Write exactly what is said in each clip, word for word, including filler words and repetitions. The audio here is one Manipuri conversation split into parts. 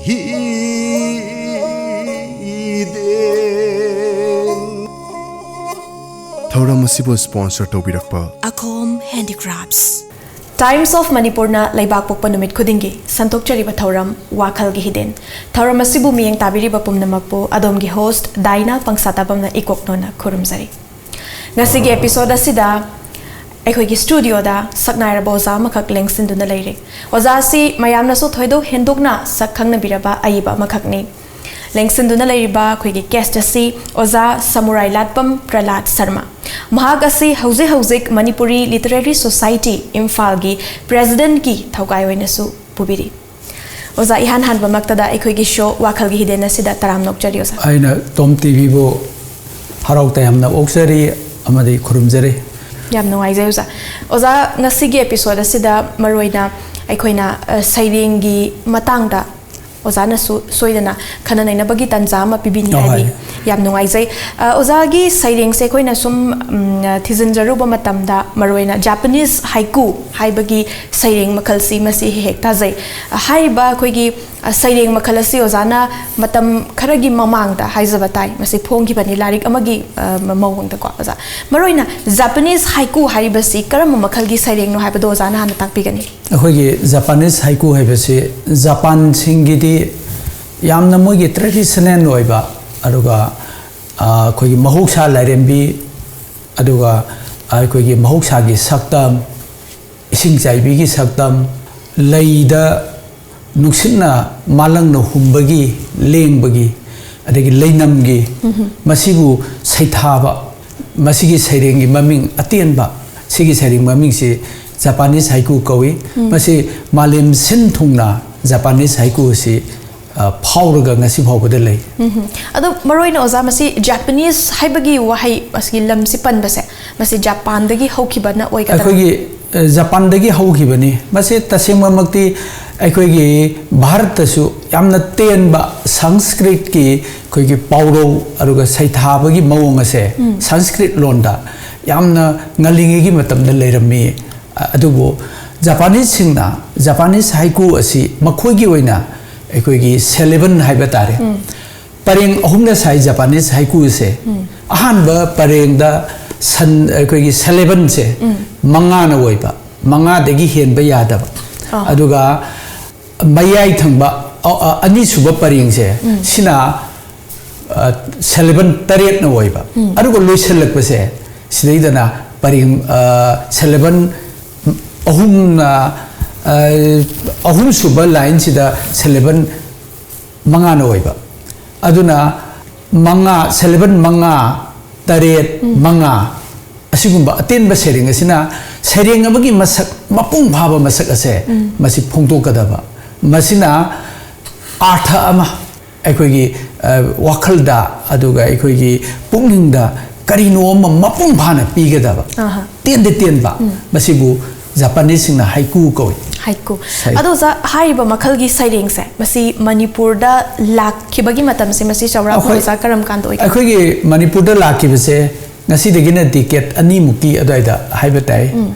ꯍꯤꯗꯦꯟ꯫ ꯊꯧꯔꯝ ꯑꯁꯤꯕꯨ sponsor ꯇꯧꯕꯤꯔꯛꯄ ꯑꯈꯣꯝ Handicrafts꯫ Times of Manipurꯅ ꯂꯩꯕꯥꯛ ꯄꯣꯛꯄ ꯅꯨꯃꯤꯠ ꯈꯨꯗꯤꯡꯒꯤ ꯁꯟꯗꯣꯛꯆꯔꯤꯕ ꯊꯧꯔꯝ ꯋꯥꯈꯜꯒꯤ ꯍꯤꯗꯦꯟ꯫ ꯊꯧꯔꯝ ꯑꯁꯤꯕꯨ ꯃꯤꯠꯌꯦꯡ ꯇꯥꯕꯤꯔꯤꯕ ꯄꯨꯝꯅꯃꯛꯄꯨ ꯑꯗꯣꯝꯒꯤ host ꯗꯥꯏꯅꯥ ꯄꯪꯁꯥꯇꯥꯕꯝꯅ ꯏꯀꯣꯛ ꯅꯣꯟꯅ ꯈꯨꯔꯨꯝꯖꯔꯤ꯫ ꯉꯁꯤꯒꯤ episode ꯑꯁꯤꯗ ꯑꯩꯈꯣꯏꯒꯤ studioꯗ ꯁꯛꯅꯥꯏꯔꯕ ꯑꯣꯖꯥ ꯑꯃꯈꯛ ꯂꯦꯡꯁꯤꯟꯗꯨꯅ ꯂꯩꯔꯦ꯫ ꯑꯣꯖꯥ ꯑꯁꯤ ꯃꯌꯥꯝꯅꯁꯨ ꯊꯣꯏꯗꯣꯛ ꯍꯦꯟꯗꯣꯛꯅ ꯁꯛ ꯈꯪꯅꯕꯤꯔꯕ ꯑꯏꯕ ꯑꯃꯈꯛꯅꯤ꯫ ꯂꯦꯡꯁꯤꯟꯗꯨꯅ ꯂꯩꯔꯤꯕ ꯑꯩꯈꯣꯏꯒꯤ guest ꯑꯁꯤ ꯑꯣꯖꯥ ꯁꯃꯨꯔꯥꯏ ꯂꯥꯠꯄꯝ ꯄ꯭ꯔꯂꯥꯗ ꯁꯔꯃ꯫ ꯃꯍꯥꯛ ꯑꯁꯤ ꯍꯧꯖꯤꯛ ꯍꯧꯖꯤꯛ Manipuri Literary Society ꯏꯝꯐꯥꯜꯒꯤ presidentꯀꯤ ꯊꯧꯒꯥꯏ ꯑꯣꯏꯅꯁꯨ ꯄꯨꯕꯤꯔꯤ꯫ ꯑꯣꯖꯥ, ꯏꯍꯥꯟ ꯍꯥꯟꯕꯃꯛꯇꯗ ꯑꯩꯈꯣꯏꯒꯤ show ꯋꯥꯈꯜꯒꯤ ꯍꯤꯗꯦꯟ ꯑꯁꯤꯗ ꯇꯔꯥꯝꯅ ꯑꯣꯛꯆꯔꯤ, ꯑꯣꯖꯥ꯫ ꯑꯩꯅ ꯇꯣꯝ ꯇꯤꯚꯤꯕꯨ ꯍꯔꯥꯎ ꯇꯌꯥꯝꯅ ꯑꯣꯛꯆꯔꯤ ꯑꯃꯗꯤ ꯈꯨꯔꯨꯝꯖꯔꯤ꯫ ꯌꯥꯝ ꯅꯨꯡꯉꯥꯏꯖꯩ, ꯑꯣꯖꯥ꯫ ꯑꯣꯖꯥ, ꯉꯁꯤꯒꯤ episode ꯑꯁꯤꯗ ꯃꯔꯨꯑꯣꯏꯅ ꯑꯩꯈꯣꯏꯅ, ꯑ, ꯁꯩꯔꯦꯡꯒꯤ ꯃꯇꯥꯡꯗ ꯑꯣꯖꯥꯅꯁꯨ ꯁꯣꯏꯗꯅ ꯈꯟꯅ ꯅꯩꯅꯕꯒꯤ ꯇꯥꯟꯖꯥ ꯑꯃ ꯄꯤꯕꯤꯅꯤ ꯑꯣ, ꯍꯥꯏꯗꯤ ꯍꯣꯏ꯫ ꯌꯥꯝ ꯅꯨꯡꯉꯥꯏꯖꯩ꯫ ꯑ, ꯑꯣꯖꯥꯒꯤ ꯁꯩꯔꯦꯡꯁꯦ ꯑꯩꯈꯣꯏꯅ ꯁꯨꯝ, ꯎꯝ, ꯊꯤꯖꯤꯟꯖꯔꯨꯕ ꯃꯇꯝꯗ ꯃꯔꯨꯑꯣꯏꯅ Japanese haiku ꯍꯥꯏꯕꯒꯤ ꯁꯩꯔꯦꯡ ꯃꯈꯜꯁꯤ ꯃꯁꯤ ꯍꯦꯛ ꯍꯦꯛ ꯇꯥꯖꯩ꯫ ꯑ, ꯍꯥꯏꯔꯤꯕ ꯑꯩꯈꯣꯏꯒꯤ, ꯑ, ꯁꯩꯔꯦꯡ ꯃꯈꯜ ꯑꯁꯤ ꯑꯣꯖꯥꯅ ꯃꯇꯝ ꯈꯔꯒꯤ ꯃꯃꯥꯡꯗ ꯍꯥꯏꯖꯕ ꯇꯥꯏ, ꯃꯁꯤ ꯐꯣꯡꯈꯤꯕꯅꯤ ꯂꯥꯏꯔꯤꯛ ꯑꯃꯒꯤ, ꯑ, ꯃꯑꯣꯡꯗꯀꯣ, ꯑꯣꯖꯥ꯫ ꯃꯔꯨꯑꯣꯏꯅ Japanese haiku ꯍꯥꯏꯔꯤꯕꯁꯤ ꯀꯔꯝꯕ ꯃꯈꯜꯒꯤ ꯁꯩꯔꯦꯡꯅꯣ ꯍꯥꯏꯕꯗꯣ ꯑꯣꯖꯥꯅ ꯍꯥꯟꯅ ꯇꯥꯛꯄꯤꯒꯅꯤ꯫ ꯑꯩꯈꯣꯏꯒꯤ Japanese haiku ꯍꯥꯏꯕꯁꯤ ꯖꯄꯥꯟꯁꯤꯡꯒꯤꯗꯤ ꯌꯥꯝꯅ ꯃꯣꯏꯒꯤ traditional ꯑꯣꯏꯕ, ꯑꯗꯨꯒ, ꯑ, ꯑꯩꯈꯣꯏꯒꯤ ꯃꯍꯧꯁꯥ ꯂꯥꯏꯔꯦꯝꯕꯤ, ꯑꯗꯨꯒ ꯑꯩꯈꯣꯏꯒꯤ ꯃꯍꯧꯁꯥꯒꯤ ꯁꯛꯇꯝ, ꯏꯁꯤꯡ ꯆꯥꯏꯕꯤꯒꯤ ꯁꯛꯇꯝ, ꯂꯩꯗ ꯅꯨꯡꯁꯤꯠꯅ ꯃꯥꯂꯪꯅ ꯍꯨꯝꯕꯒꯤ, ꯂꯦꯡꯕꯒꯤ, ꯑꯗꯒꯤ ꯂꯩꯅꯝꯒꯤ, ꯎꯝꯍꯨꯝ꯫ ꯃꯁꯤꯕꯨ ꯁꯩꯊꯥꯕ, ꯃꯁꯤꯒꯤ ꯁꯩꯔꯦꯡꯒꯤ ꯃꯃꯤꯡ ꯑꯇꯦꯟꯕ, ꯁꯤꯒꯤ ꯁꯩꯔꯦꯡ ꯃꯃꯤꯡꯁꯤ Japanese haiku ꯀꯧꯏ꯫ ꯎꯝ꯫ ꯃꯁꯤ ꯃꯥꯂꯦꯝ ꯁꯤꯟ ꯊꯨꯡꯅ Japanese haiku ꯑꯁꯤ, ꯑ, ꯐꯥꯎꯔꯒ ꯉꯁꯤ ꯐꯥꯎꯕꯗ ꯂꯩ꯫ ꯎꯝꯍꯨꯝ꯫ ꯑꯗꯣ ꯃꯔꯨꯑꯣꯏꯅ ꯑꯣꯖꯥ, ꯃꯁꯤ Japanese ꯍꯥꯏꯕꯒꯤ ꯋꯥꯍꯩ, ꯃꯁꯤꯒꯤ ꯂꯝꯁꯤ ꯄꯟꯕꯁꯦ, ꯃꯁꯤ ꯖꯄꯥꯟꯗꯒꯤ ꯍꯧꯈꯤꯕꯅ ꯑꯣꯏꯒꯗ꯭ꯔꯥ? ꯑꯩꯈꯣꯏꯒꯤ, ꯑ, ꯖꯄꯥꯟꯗꯒꯤ ꯍꯧꯈꯤꯕꯅꯤ꯫ ꯃꯁꯤ ꯇꯁꯦꯡꯕꯃꯛꯇꯤ ꯑꯩꯈꯣꯏꯒꯤ ꯚꯥꯔꯠꯇꯁꯨ ꯌꯥꯝꯅ ꯇꯦꯟꯕ ꯁꯪꯁꯀ꯭ꯔꯤꯠꯀꯤ ꯑꯩꯈꯣꯏꯒꯤ ꯄꯥꯎꯔꯧ ꯑꯗꯨꯒ ꯁꯩꯊꯥꯕꯒꯤ ꯃꯑꯣꯡ ꯑꯁꯦ ꯎꯝ꯫ ꯁꯪꯁꯀ꯭ꯔꯤꯠ ꯂꯣꯟꯗ ꯌꯥꯝꯅ ꯉꯜꯂꯤꯉꯩꯒꯤ ꯃꯇꯝꯗ ꯂꯩꯔꯝꯃꯤ꯫ ꯑ-, ꯑꯗꯨꯕꯨ ꯖꯄꯥꯅꯤꯁꯁꯤꯡꯅ Japanese haiku ꯑꯁꯤ ꯃꯈꯣꯏꯒꯤ ꯑꯣꯏꯅ ꯑꯩꯈꯣꯏꯒꯤ syllable ꯍꯥꯏꯕ ꯇꯥꯔꯦ꯫ ꯄꯔꯦꯡ ꯑꯍꯨꯝꯅ ꯁꯥꯏ Japanese haiku ꯁꯦ꯫ ꯑꯍꯥꯟꯕ ꯄꯔꯦꯡꯗ ꯁꯟ ꯑꯩꯈꯣꯏꯒꯤ syllable ꯁꯦ ꯃꯉꯥꯅ ꯑꯣꯏꯕ, ꯃꯉꯥꯗꯒꯤ ꯍꯦꯟꯕ ꯌꯥꯗꯕ꯫ ꯑꯥ꯫ ꯑꯗꯨꯒ ꯃꯌꯥꯏ ꯊꯪꯕ ꯑ- ꯑ- ꯑꯅꯤꯁꯨꯕ ꯄꯔꯦꯡꯁꯦ ꯁꯤꯅ ꯑ, syllable ꯇꯔꯦꯠꯅ ꯑꯣꯏꯕ꯫ ꯑꯗꯨꯒ ꯂꯣꯏꯁꯤꯜꯂꯛꯄꯁꯦ ꯁꯤꯗꯩꯗꯅ ꯄꯔꯦꯡ ꯑ, syllable ꯑꯍꯨꯝꯅ ꯑ, ꯑꯍꯨꯝꯁꯨꯕ line ꯁꯤꯗ syllable ꯃꯉꯥꯅ ꯑꯣꯏꯕ꯫ ꯑꯗꯨꯅ ꯃꯉꯥ syllable ꯃꯉꯥ, ꯇꯔꯦꯠ, ꯃꯉꯥ, ꯑꯁꯤꯒꯨꯝꯕ ꯑꯇꯦꯟꯕ ꯁꯩꯔꯦꯡ ꯑꯁꯤꯅ ꯁꯩꯔꯦꯡ ꯑꯃꯒꯤ ꯃꯁꯛ, ꯃꯄꯨꯡ ꯐꯥꯕ ꯃꯁꯛ ꯑꯁꯦ ꯃꯁꯤ ꯐꯣꯡꯗꯣꯛꯀꯗꯕ꯫ ꯃꯁꯤꯅ ꯑꯥꯔꯊ ꯑꯃ ꯑꯩꯈꯣꯏꯒꯤ ꯑ, ꯋꯥꯈꯜꯗ, ꯑꯗꯨꯒ ꯑꯩꯈꯣꯏꯒꯤ ꯄꯨꯛꯅꯤꯡꯗ ꯀꯔꯤꯅꯣ ꯑꯃ ꯃꯄꯨꯡ ꯐꯥꯅ ꯄꯤꯒꯗꯕ, ꯑꯍꯥ꯫ ꯇꯦꯟꯗ ꯇꯦꯟꯕ, ꯃꯁꯤꯕꯨ Japanese ꯁꯤꯡꯅ haiku ꯀꯧꯏ꯫ Haiku꯫ ꯁꯩ- ꯑꯗꯣ ꯑꯣꯖꯥ, ꯍꯥꯏꯔꯤꯕ ꯃꯈꯜꯒꯤ ꯁꯩꯔꯦꯡꯁꯦ ꯃꯁꯤ ꯃꯅꯤꯄꯨꯔꯗ ꯂꯥꯛꯈꯤꯕꯒꯤ ꯃꯇꯝꯁꯦ ꯃꯁꯤ ꯆꯥꯎꯔꯥꯛꯅ ꯑꯩꯈꯣꯏ- ꯑꯣꯖꯥ ꯀꯔꯝ ꯀꯥꯟꯗ ꯑꯣꯏꯒꯦ? ꯑꯩꯈꯣꯏꯒꯤ ꯃꯅꯤꯄꯨꯔꯗ ꯂꯥꯛꯈꯤꯕꯁꯦ ꯉꯁꯤꯗꯒꯤꯅ decade ꯑꯅꯤꯃꯨꯛꯀꯤ ꯑꯗꯨꯋꯥꯏꯗ ꯍꯥꯏꯕ ꯇꯥꯏ꯫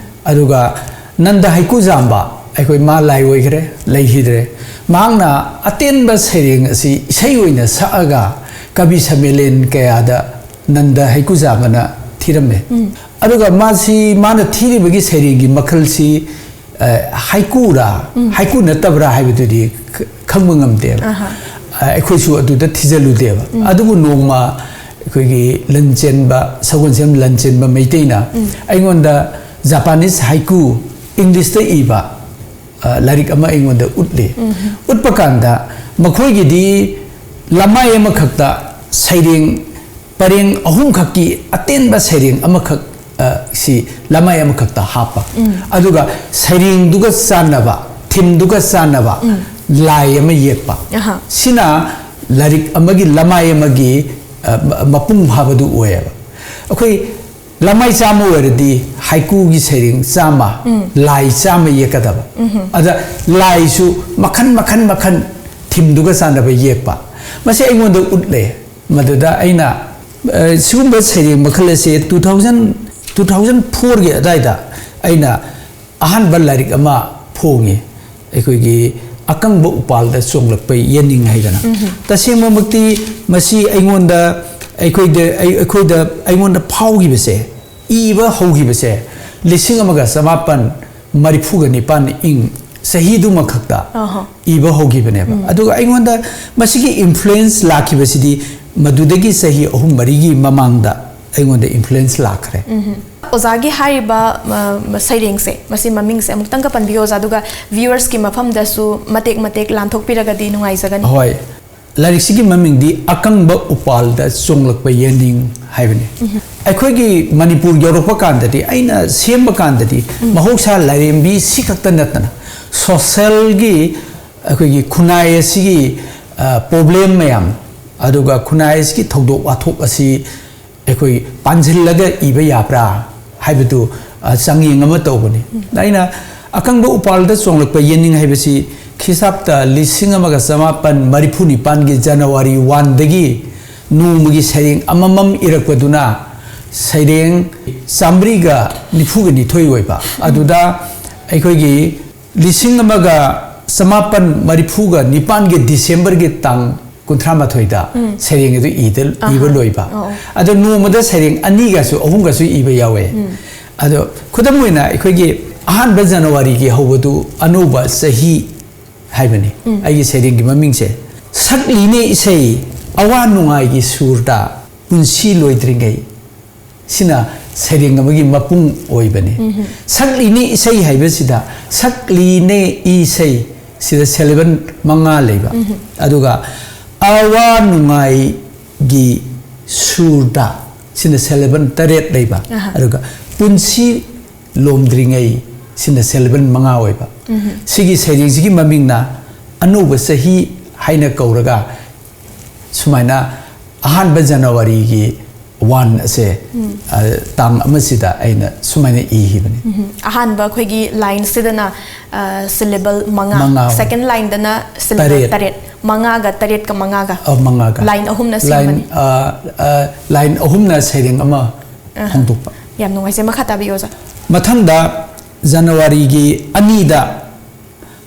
ꯑꯗꯨꯒ ꯅꯟꯗ ꯍꯩꯀꯨꯖꯥꯝꯕ, ꯑꯩꯈꯣꯏ ꯃꯥ ꯂꯥꯏ ꯑꯣꯏꯈ꯭ꯔꯦ, ꯂꯩꯈꯤꯗ꯭ꯔꯦ꯫ ꯃꯍꯥꯛꯅ ꯑꯇꯦꯟꯕ ꯁꯩꯔꯦꯡ ꯑꯁꯤ ꯏꯁꯩ ꯑꯣꯏꯅ ꯁꯛꯑꯒ ꯀꯕꯤ ꯁꯝꯃꯦꯂꯦꯟ ꯀꯌꯥꯗ ꯅꯟꯗ ꯍꯩꯀꯨꯖꯥꯝꯕꯅ ꯊꯤꯔꯝꯃꯦ꯫ ꯑꯗꯨꯒ ꯃꯥꯁꯤ, ꯃꯥꯅ ꯊꯤꯔꯤꯕꯒꯤ ꯁꯩꯔꯦꯡꯒꯤ ꯃꯈꯜꯁꯤ ꯑ, haiku ꯔꯥ, haiku ꯅꯠꯇꯕ꯭ꯔꯥ ꯍꯥꯏꯕꯗꯨꯗꯤ ꯈ- ꯈꯪꯕ ꯉꯝꯗꯦꯕ꯫ ꯑꯍꯥ꯫ ꯑ, ꯑꯩꯈꯣꯏꯁꯨ ꯑꯗꯨꯗ ꯊꯤꯖꯤꯜꯂꯨꯗꯦꯕ꯫ ꯑꯗꯨꯕꯨ ꯅꯣꯡꯃ ꯑꯩꯈꯣꯏꯒꯤ ꯂꯟꯆꯦꯟꯕ, ꯁꯒꯣꯜꯁꯦꯝ ꯂꯟꯆꯦꯟꯕ ꯃꯩꯇꯩꯅ ꯑꯩꯉꯣꯟꯗ Japanese haiku, English ꯇ ꯏꯕ, ꯑ, ꯂꯥꯏꯔꯤꯛ ꯑꯃ ꯑꯩꯉꯣꯟꯗ ꯎꯠꯂꯤ꯫ ꯎꯠꯄ ꯀꯥꯟꯗ ꯃꯈꯣꯏꯒꯤꯗꯤ ꯂꯃꯥꯏ ꯑꯃꯈꯛꯇ ꯁꯩꯔꯦꯡ ꯄꯔꯦꯡ ꯑꯍꯨꯝꯈꯛꯀꯤ ꯑꯇꯦꯟꯕ ꯁꯩꯔꯦꯡ ꯑꯃꯈꯛ, ꯑ, ꯁꯤ ꯂꯃꯥꯏ ꯑꯃꯈꯛꯇ ꯍꯥꯞꯄ꯫ ꯑꯗꯨꯒ ꯁꯩꯔꯦꯡꯗꯨꯒ ꯆꯥꯟꯅꯕ, theme ꯗꯨꯒ ꯆꯥꯟꯅꯕ ꯂꯥꯏ ꯑꯃ ꯌꯦꯛꯄ꯫ ꯑꯍꯥ꯫ ꯁꯤꯅ ꯂꯥꯏꯔꯤꯛ ꯑꯃꯒꯤ ꯂꯃꯥꯏ ꯑꯃꯒꯤ, ꯑ, ꯃ- ꯃꯄꯨꯡ ꯐꯥꯕꯗꯨ ꯑꯣꯏꯌꯦꯕ꯫ ꯑꯩꯈꯣꯏ ꯂꯃꯥꯏ ꯆꯥꯝꯃ ꯑꯣꯏꯔꯗꯤ haiku ꯒꯤ ꯁꯩꯔꯦꯡ ꯆꯥꯝꯃ, ꯂꯥꯏ ꯆꯥꯝꯃ ꯌꯦꯛꯀꯗꯕ꯫ ꯑꯗ ꯂꯥꯏꯁꯨ ꯃꯈꯟ, ꯃꯈꯟ, ꯃꯈꯟ theme ꯗꯨꯒ ꯆꯥꯟꯅꯕ ꯌꯦꯛꯄ꯫ ꯃꯁꯤ ꯑꯩꯉꯣꯟꯗ ꯎꯠꯂꯦ꯫ ꯃꯗꯨꯗ ꯑꯩꯅ, ꯑ, ꯁꯤꯒꯨꯝꯕ ꯁꯩꯔꯦꯡ ꯃꯈꯜ ꯑꯁꯤ two thousand, two thousand four ꯒꯤ ꯑꯗꯨꯋꯥꯏꯗ ꯑꯩꯅ ꯑꯍꯥꯟꯕ ꯂꯥꯏꯔꯤꯛ ꯑꯃ ꯐꯣꯡꯉꯤ꯫ ꯑꯩꯈꯣꯏꯒꯤ ꯑꯀꯪꯕ ꯎꯄꯥꯜꯗ ꯆꯣꯡꯂꯛꯄ ꯌꯦꯅꯤꯡ ꯍꯥꯏꯗꯅ꯫ ꯇꯁꯦꯡꯕꯃꯛꯇꯤ ꯃꯁꯤ ꯑꯩꯉꯣꯟꯗ, ꯑꯩꯈꯣꯏꯗ, ꯑꯩ-, ꯑꯩꯈꯣꯏꯗ, ꯑꯩꯉꯣꯟꯗ ꯐꯥꯎꯈꯤꯕꯁꯦ, ꯏꯕ ꯍꯧꯈꯤꯕꯁꯦ ꯂꯤꯁꯤꯡ ꯑꯃꯒ ꯆꯃꯥꯄꯟ ꯃꯔꯤꯐꯨꯒ ꯅꯤꯄꯥꯟ ꯏꯪ ꯆꯍꯤꯗꯨꯃꯈꯛꯇ ꯑꯍ꯫ ꯏꯕ ꯍꯧꯈꯤꯕꯅꯦꯕ꯫ ꯑꯗꯨꯒ ꯑꯩꯉꯣꯟꯗ ꯃꯁꯤꯒꯤ influence ꯂꯥꯛꯈꯤꯕꯁꯤꯗꯤ ꯃꯗꯨꯗꯒꯤ ꯆꯍꯤ ꯑꯍꯨꯝ ꯃꯔꯤꯒꯤ ꯃꯃꯥꯡꯗ ꯑꯩꯉꯣꯟꯗ influence ꯂꯥꯛꯈ꯭ꯔꯦ꯫ ꯑꯣꯖꯥꯒꯤ ꯍꯥꯏꯔꯤꯕ, ꯑ, ꯁꯩꯔꯦꯡꯁꯦ, ꯃꯁꯤ ꯃꯃꯤꯡꯁꯦ ꯑꯃꯨꯛꯇꯪꯒ ꯄꯟꯕꯤꯌꯣ, ꯑꯣꯖꯥ, ꯑꯗꯨꯒ viewersꯀꯤ ꯃꯐꯝꯗꯁꯨ ꯃꯇꯦꯛ ꯃꯇꯦꯛ ꯂꯥꯟꯊꯣꯛꯄꯤꯔꯒꯗꯤ ꯅꯨꯡꯉꯥꯏꯖꯒꯅꯤ꯫ ꯍꯣꯏ, ꯂꯥꯏꯔꯤꯛꯁꯤꯒꯤ ꯃꯃꯤꯡꯗꯤ ꯑꯀꯪꯕ ꯎꯄꯥꯜꯗ ꯆꯣꯡꯂꯛꯄ ꯌꯦꯅꯤꯡ ꯍꯥꯏꯕꯅꯤ꯫ ꯑꯩꯈꯣꯏꯒꯤ ꯃꯅꯤꯄꯨꯔ ꯌꯧꯔꯛꯄ ꯀꯥꯟꯗꯗꯤ, ꯑꯩꯅ ꯁꯦꯝꯕ ꯀꯥꯟꯗꯗꯤ, ꯃꯍꯧꯁꯥ ꯂꯥꯏꯔꯦꯝꯕꯤ ꯁꯤ ꯈꯛꯇ ꯅꯠꯇꯅ socialꯒꯤ, ꯑꯩꯈꯣꯏꯒꯤ ꯈꯨꯟꯅꯥꯏ ꯑꯁꯤꯒꯤ, ꯑ, problem ꯃꯌꯥꯝ, ꯑꯗꯨꯒ ꯈꯨꯟꯅꯥꯏ ꯑꯁꯤꯒꯤ ꯊꯧꯗꯣꯛ ꯋꯥꯊꯣꯛ ꯑꯁꯤ ꯑꯩꯈꯣꯏ ꯄꯥꯟꯁꯤꯜꯂꯒ ꯏꯕ ꯌꯥꯕ꯭ꯔꯥ ꯍꯥꯏꯕꯗꯨ, ꯑ, ꯆꯥꯡꯌꯦꯡ ꯑꯃ ꯇꯧꯕꯅꯤ꯫ ꯑꯩꯅ ꯑꯀꯪꯕ ꯎꯄꯥꯜꯗ ꯆꯣꯡꯂꯛꯄ ꯌꯦꯅꯤꯡ ꯍꯥꯏꯕꯁꯤ ꯈꯤꯁꯥꯞꯇ ꯂꯤꯁꯤꯡ ꯑꯃꯒ ꯆꯃꯥꯄꯟ ꯃꯔꯤꯐꯨ ꯅꯤꯄꯥꯟꯒꯤ January one ꯗꯒꯤ ꯅꯣꯡꯃꯒꯤ ꯁꯩꯔꯦꯡ ꯑꯃꯃꯝ ꯏꯔꯛꯄꯗꯨꯅ ꯁꯩꯔꯦꯡ ꯆꯥꯃꯔꯤꯒ ꯅꯤꯐꯨꯒ ꯅꯤꯊꯣꯏ ꯑꯣꯏꯕ꯫ ꯑꯗꯨꯗ ꯑꯩꯈꯣꯏꯒꯤ ꯂꯤꯁꯤꯡ ꯑꯃꯒ ꯆꯃꯥꯄꯟ ꯃꯔꯤꯐꯨꯒ ꯅꯤꯄꯥꯟꯒꯤ Decemberꯒꯤ ꯇꯥꯡ ꯀꯨꯟꯊ꯭ꯔꯥ ꯃꯥꯊꯣꯏꯗ ꯁꯩꯔꯦꯡ ꯑꯗꯨ ꯏꯗ, ꯏꯕ ꯑꯍꯥ꯫ ꯂꯣꯏꯕ꯫ ꯑꯣ, ꯑꯣ꯫ ꯑꯗꯣ ꯅꯣꯡꯃꯗ ꯁꯩꯔꯦꯡ ꯑꯅꯤꯒꯁꯨ, ꯑꯍꯨꯝꯒꯁꯨ ꯏꯕ ꯌꯥꯎꯋꯦ꯫ ꯑꯗꯣ ꯈꯨꯗꯝ ꯑꯣꯏꯅ ꯑꯩꯈꯣꯏꯒꯤ ꯑꯍꯥꯟꯕ Januaryꯒꯤ ꯍꯧꯕꯗꯨ ꯑꯅꯧꯕ ꯆꯍꯤ ꯍꯥꯏꯕꯅꯤ꯫ ꯑꯩꯒꯤ ꯁꯩꯔꯦꯡꯒꯤ ꯃꯃꯤꯡꯁꯦ "ꯁꯛꯂꯤꯅꯦ ꯏꯁꯩ ꯑꯋꯥ ꯅꯨꯡꯉꯥꯏꯒꯤ ꯁꯨꯔꯗ ꯄꯨꯟꯁꯤ ꯂꯣꯏꯗ꯭ꯔꯤꯉꯩ"꯫ ꯁꯤꯅ ꯁꯩꯔꯦꯡ ꯑꯃꯒꯤ ꯃꯄꯨꯡ ꯑꯣꯏꯕꯅꯤ꯫ ꯁꯛꯂꯤꯅꯦ ꯏꯁꯩ ꯍꯥꯏꯕꯁꯤꯗ, "ꯁꯛꯂꯤꯅꯦ ꯏꯁꯩ", ꯁꯤꯗ syllable ꯃꯉꯥ ꯂꯩꯕ꯫ ꯑꯗꯨꯒ "ꯑꯋꯥ ꯅꯨꯡꯉꯥꯏꯒꯤ ꯁꯨꯔꯗ", ꯁꯤꯅ syllable ꯇꯔꯦꯠ ꯂꯩꯕ꯫ ꯑꯍꯥ꯫ ꯑꯗꯨꯒ "ꯄꯨꯟꯁꯤ ꯂꯣꯝꯗ꯭ꯔꯤꯉꯩ", ꯁꯤꯅ syllable ꯃꯉꯥ ꯑꯣꯏꯕ꯫ ꯁꯤꯒꯤ ꯁꯩꯔꯦꯡꯁꯤꯒꯤ ꯃꯃꯤꯡꯅ "ꯑꯅꯧꯕ ꯆꯍꯤ" ꯍꯥꯏꯅ ꯀꯧꯔꯒ, ꯁꯨꯃꯥꯏꯅ ꯑꯍꯥꯟꯕ Januaryꯒꯤ one ꯑꯁꯦ, ꯑ, ꯇꯥꯡ ꯑꯃꯁꯤꯗ ꯑꯩꯅ ꯁꯨꯃꯥꯏꯅ ꯏꯈꯤꯕꯅꯤ꯫ ꯑꯍꯥꯟꯕ ꯑꯩꯈꯣꯏꯒꯤ lineꯁꯤꯗꯅ, ꯑ, syllable ꯃꯉꯥ, ꯃꯉꯥ꯫ Second lineꯗꯅ syllable ꯇꯔꯦꯠ꯫ ꯇꯔꯦꯠ, ꯃꯉꯥꯒ ꯇꯔꯦꯠꯀ ꯃꯉꯥꯒ꯫ ꯑ, ꯃꯉꯥꯒ꯫ Line ꯑꯍꯨꯝꯅ Line, ꯁꯦꯝꯕꯅꯤ꯫ ꯑ, ꯑ, line ꯑꯍꯨꯝꯅ ꯁꯩꯔꯦꯡ ꯑꯃ ꯐꯣꯡꯗꯣꯛꯄ꯫ ꯌꯥꯝ ꯅꯨꯡꯉꯥꯏꯖꯩ꯫ ꯃꯈꯥ ꯇꯥꯕꯤꯌꯨ, ꯑꯣꯖꯥ꯫ ꯃꯊꯪꯗ Januaryꯒꯤ ꯑꯅꯤꯗ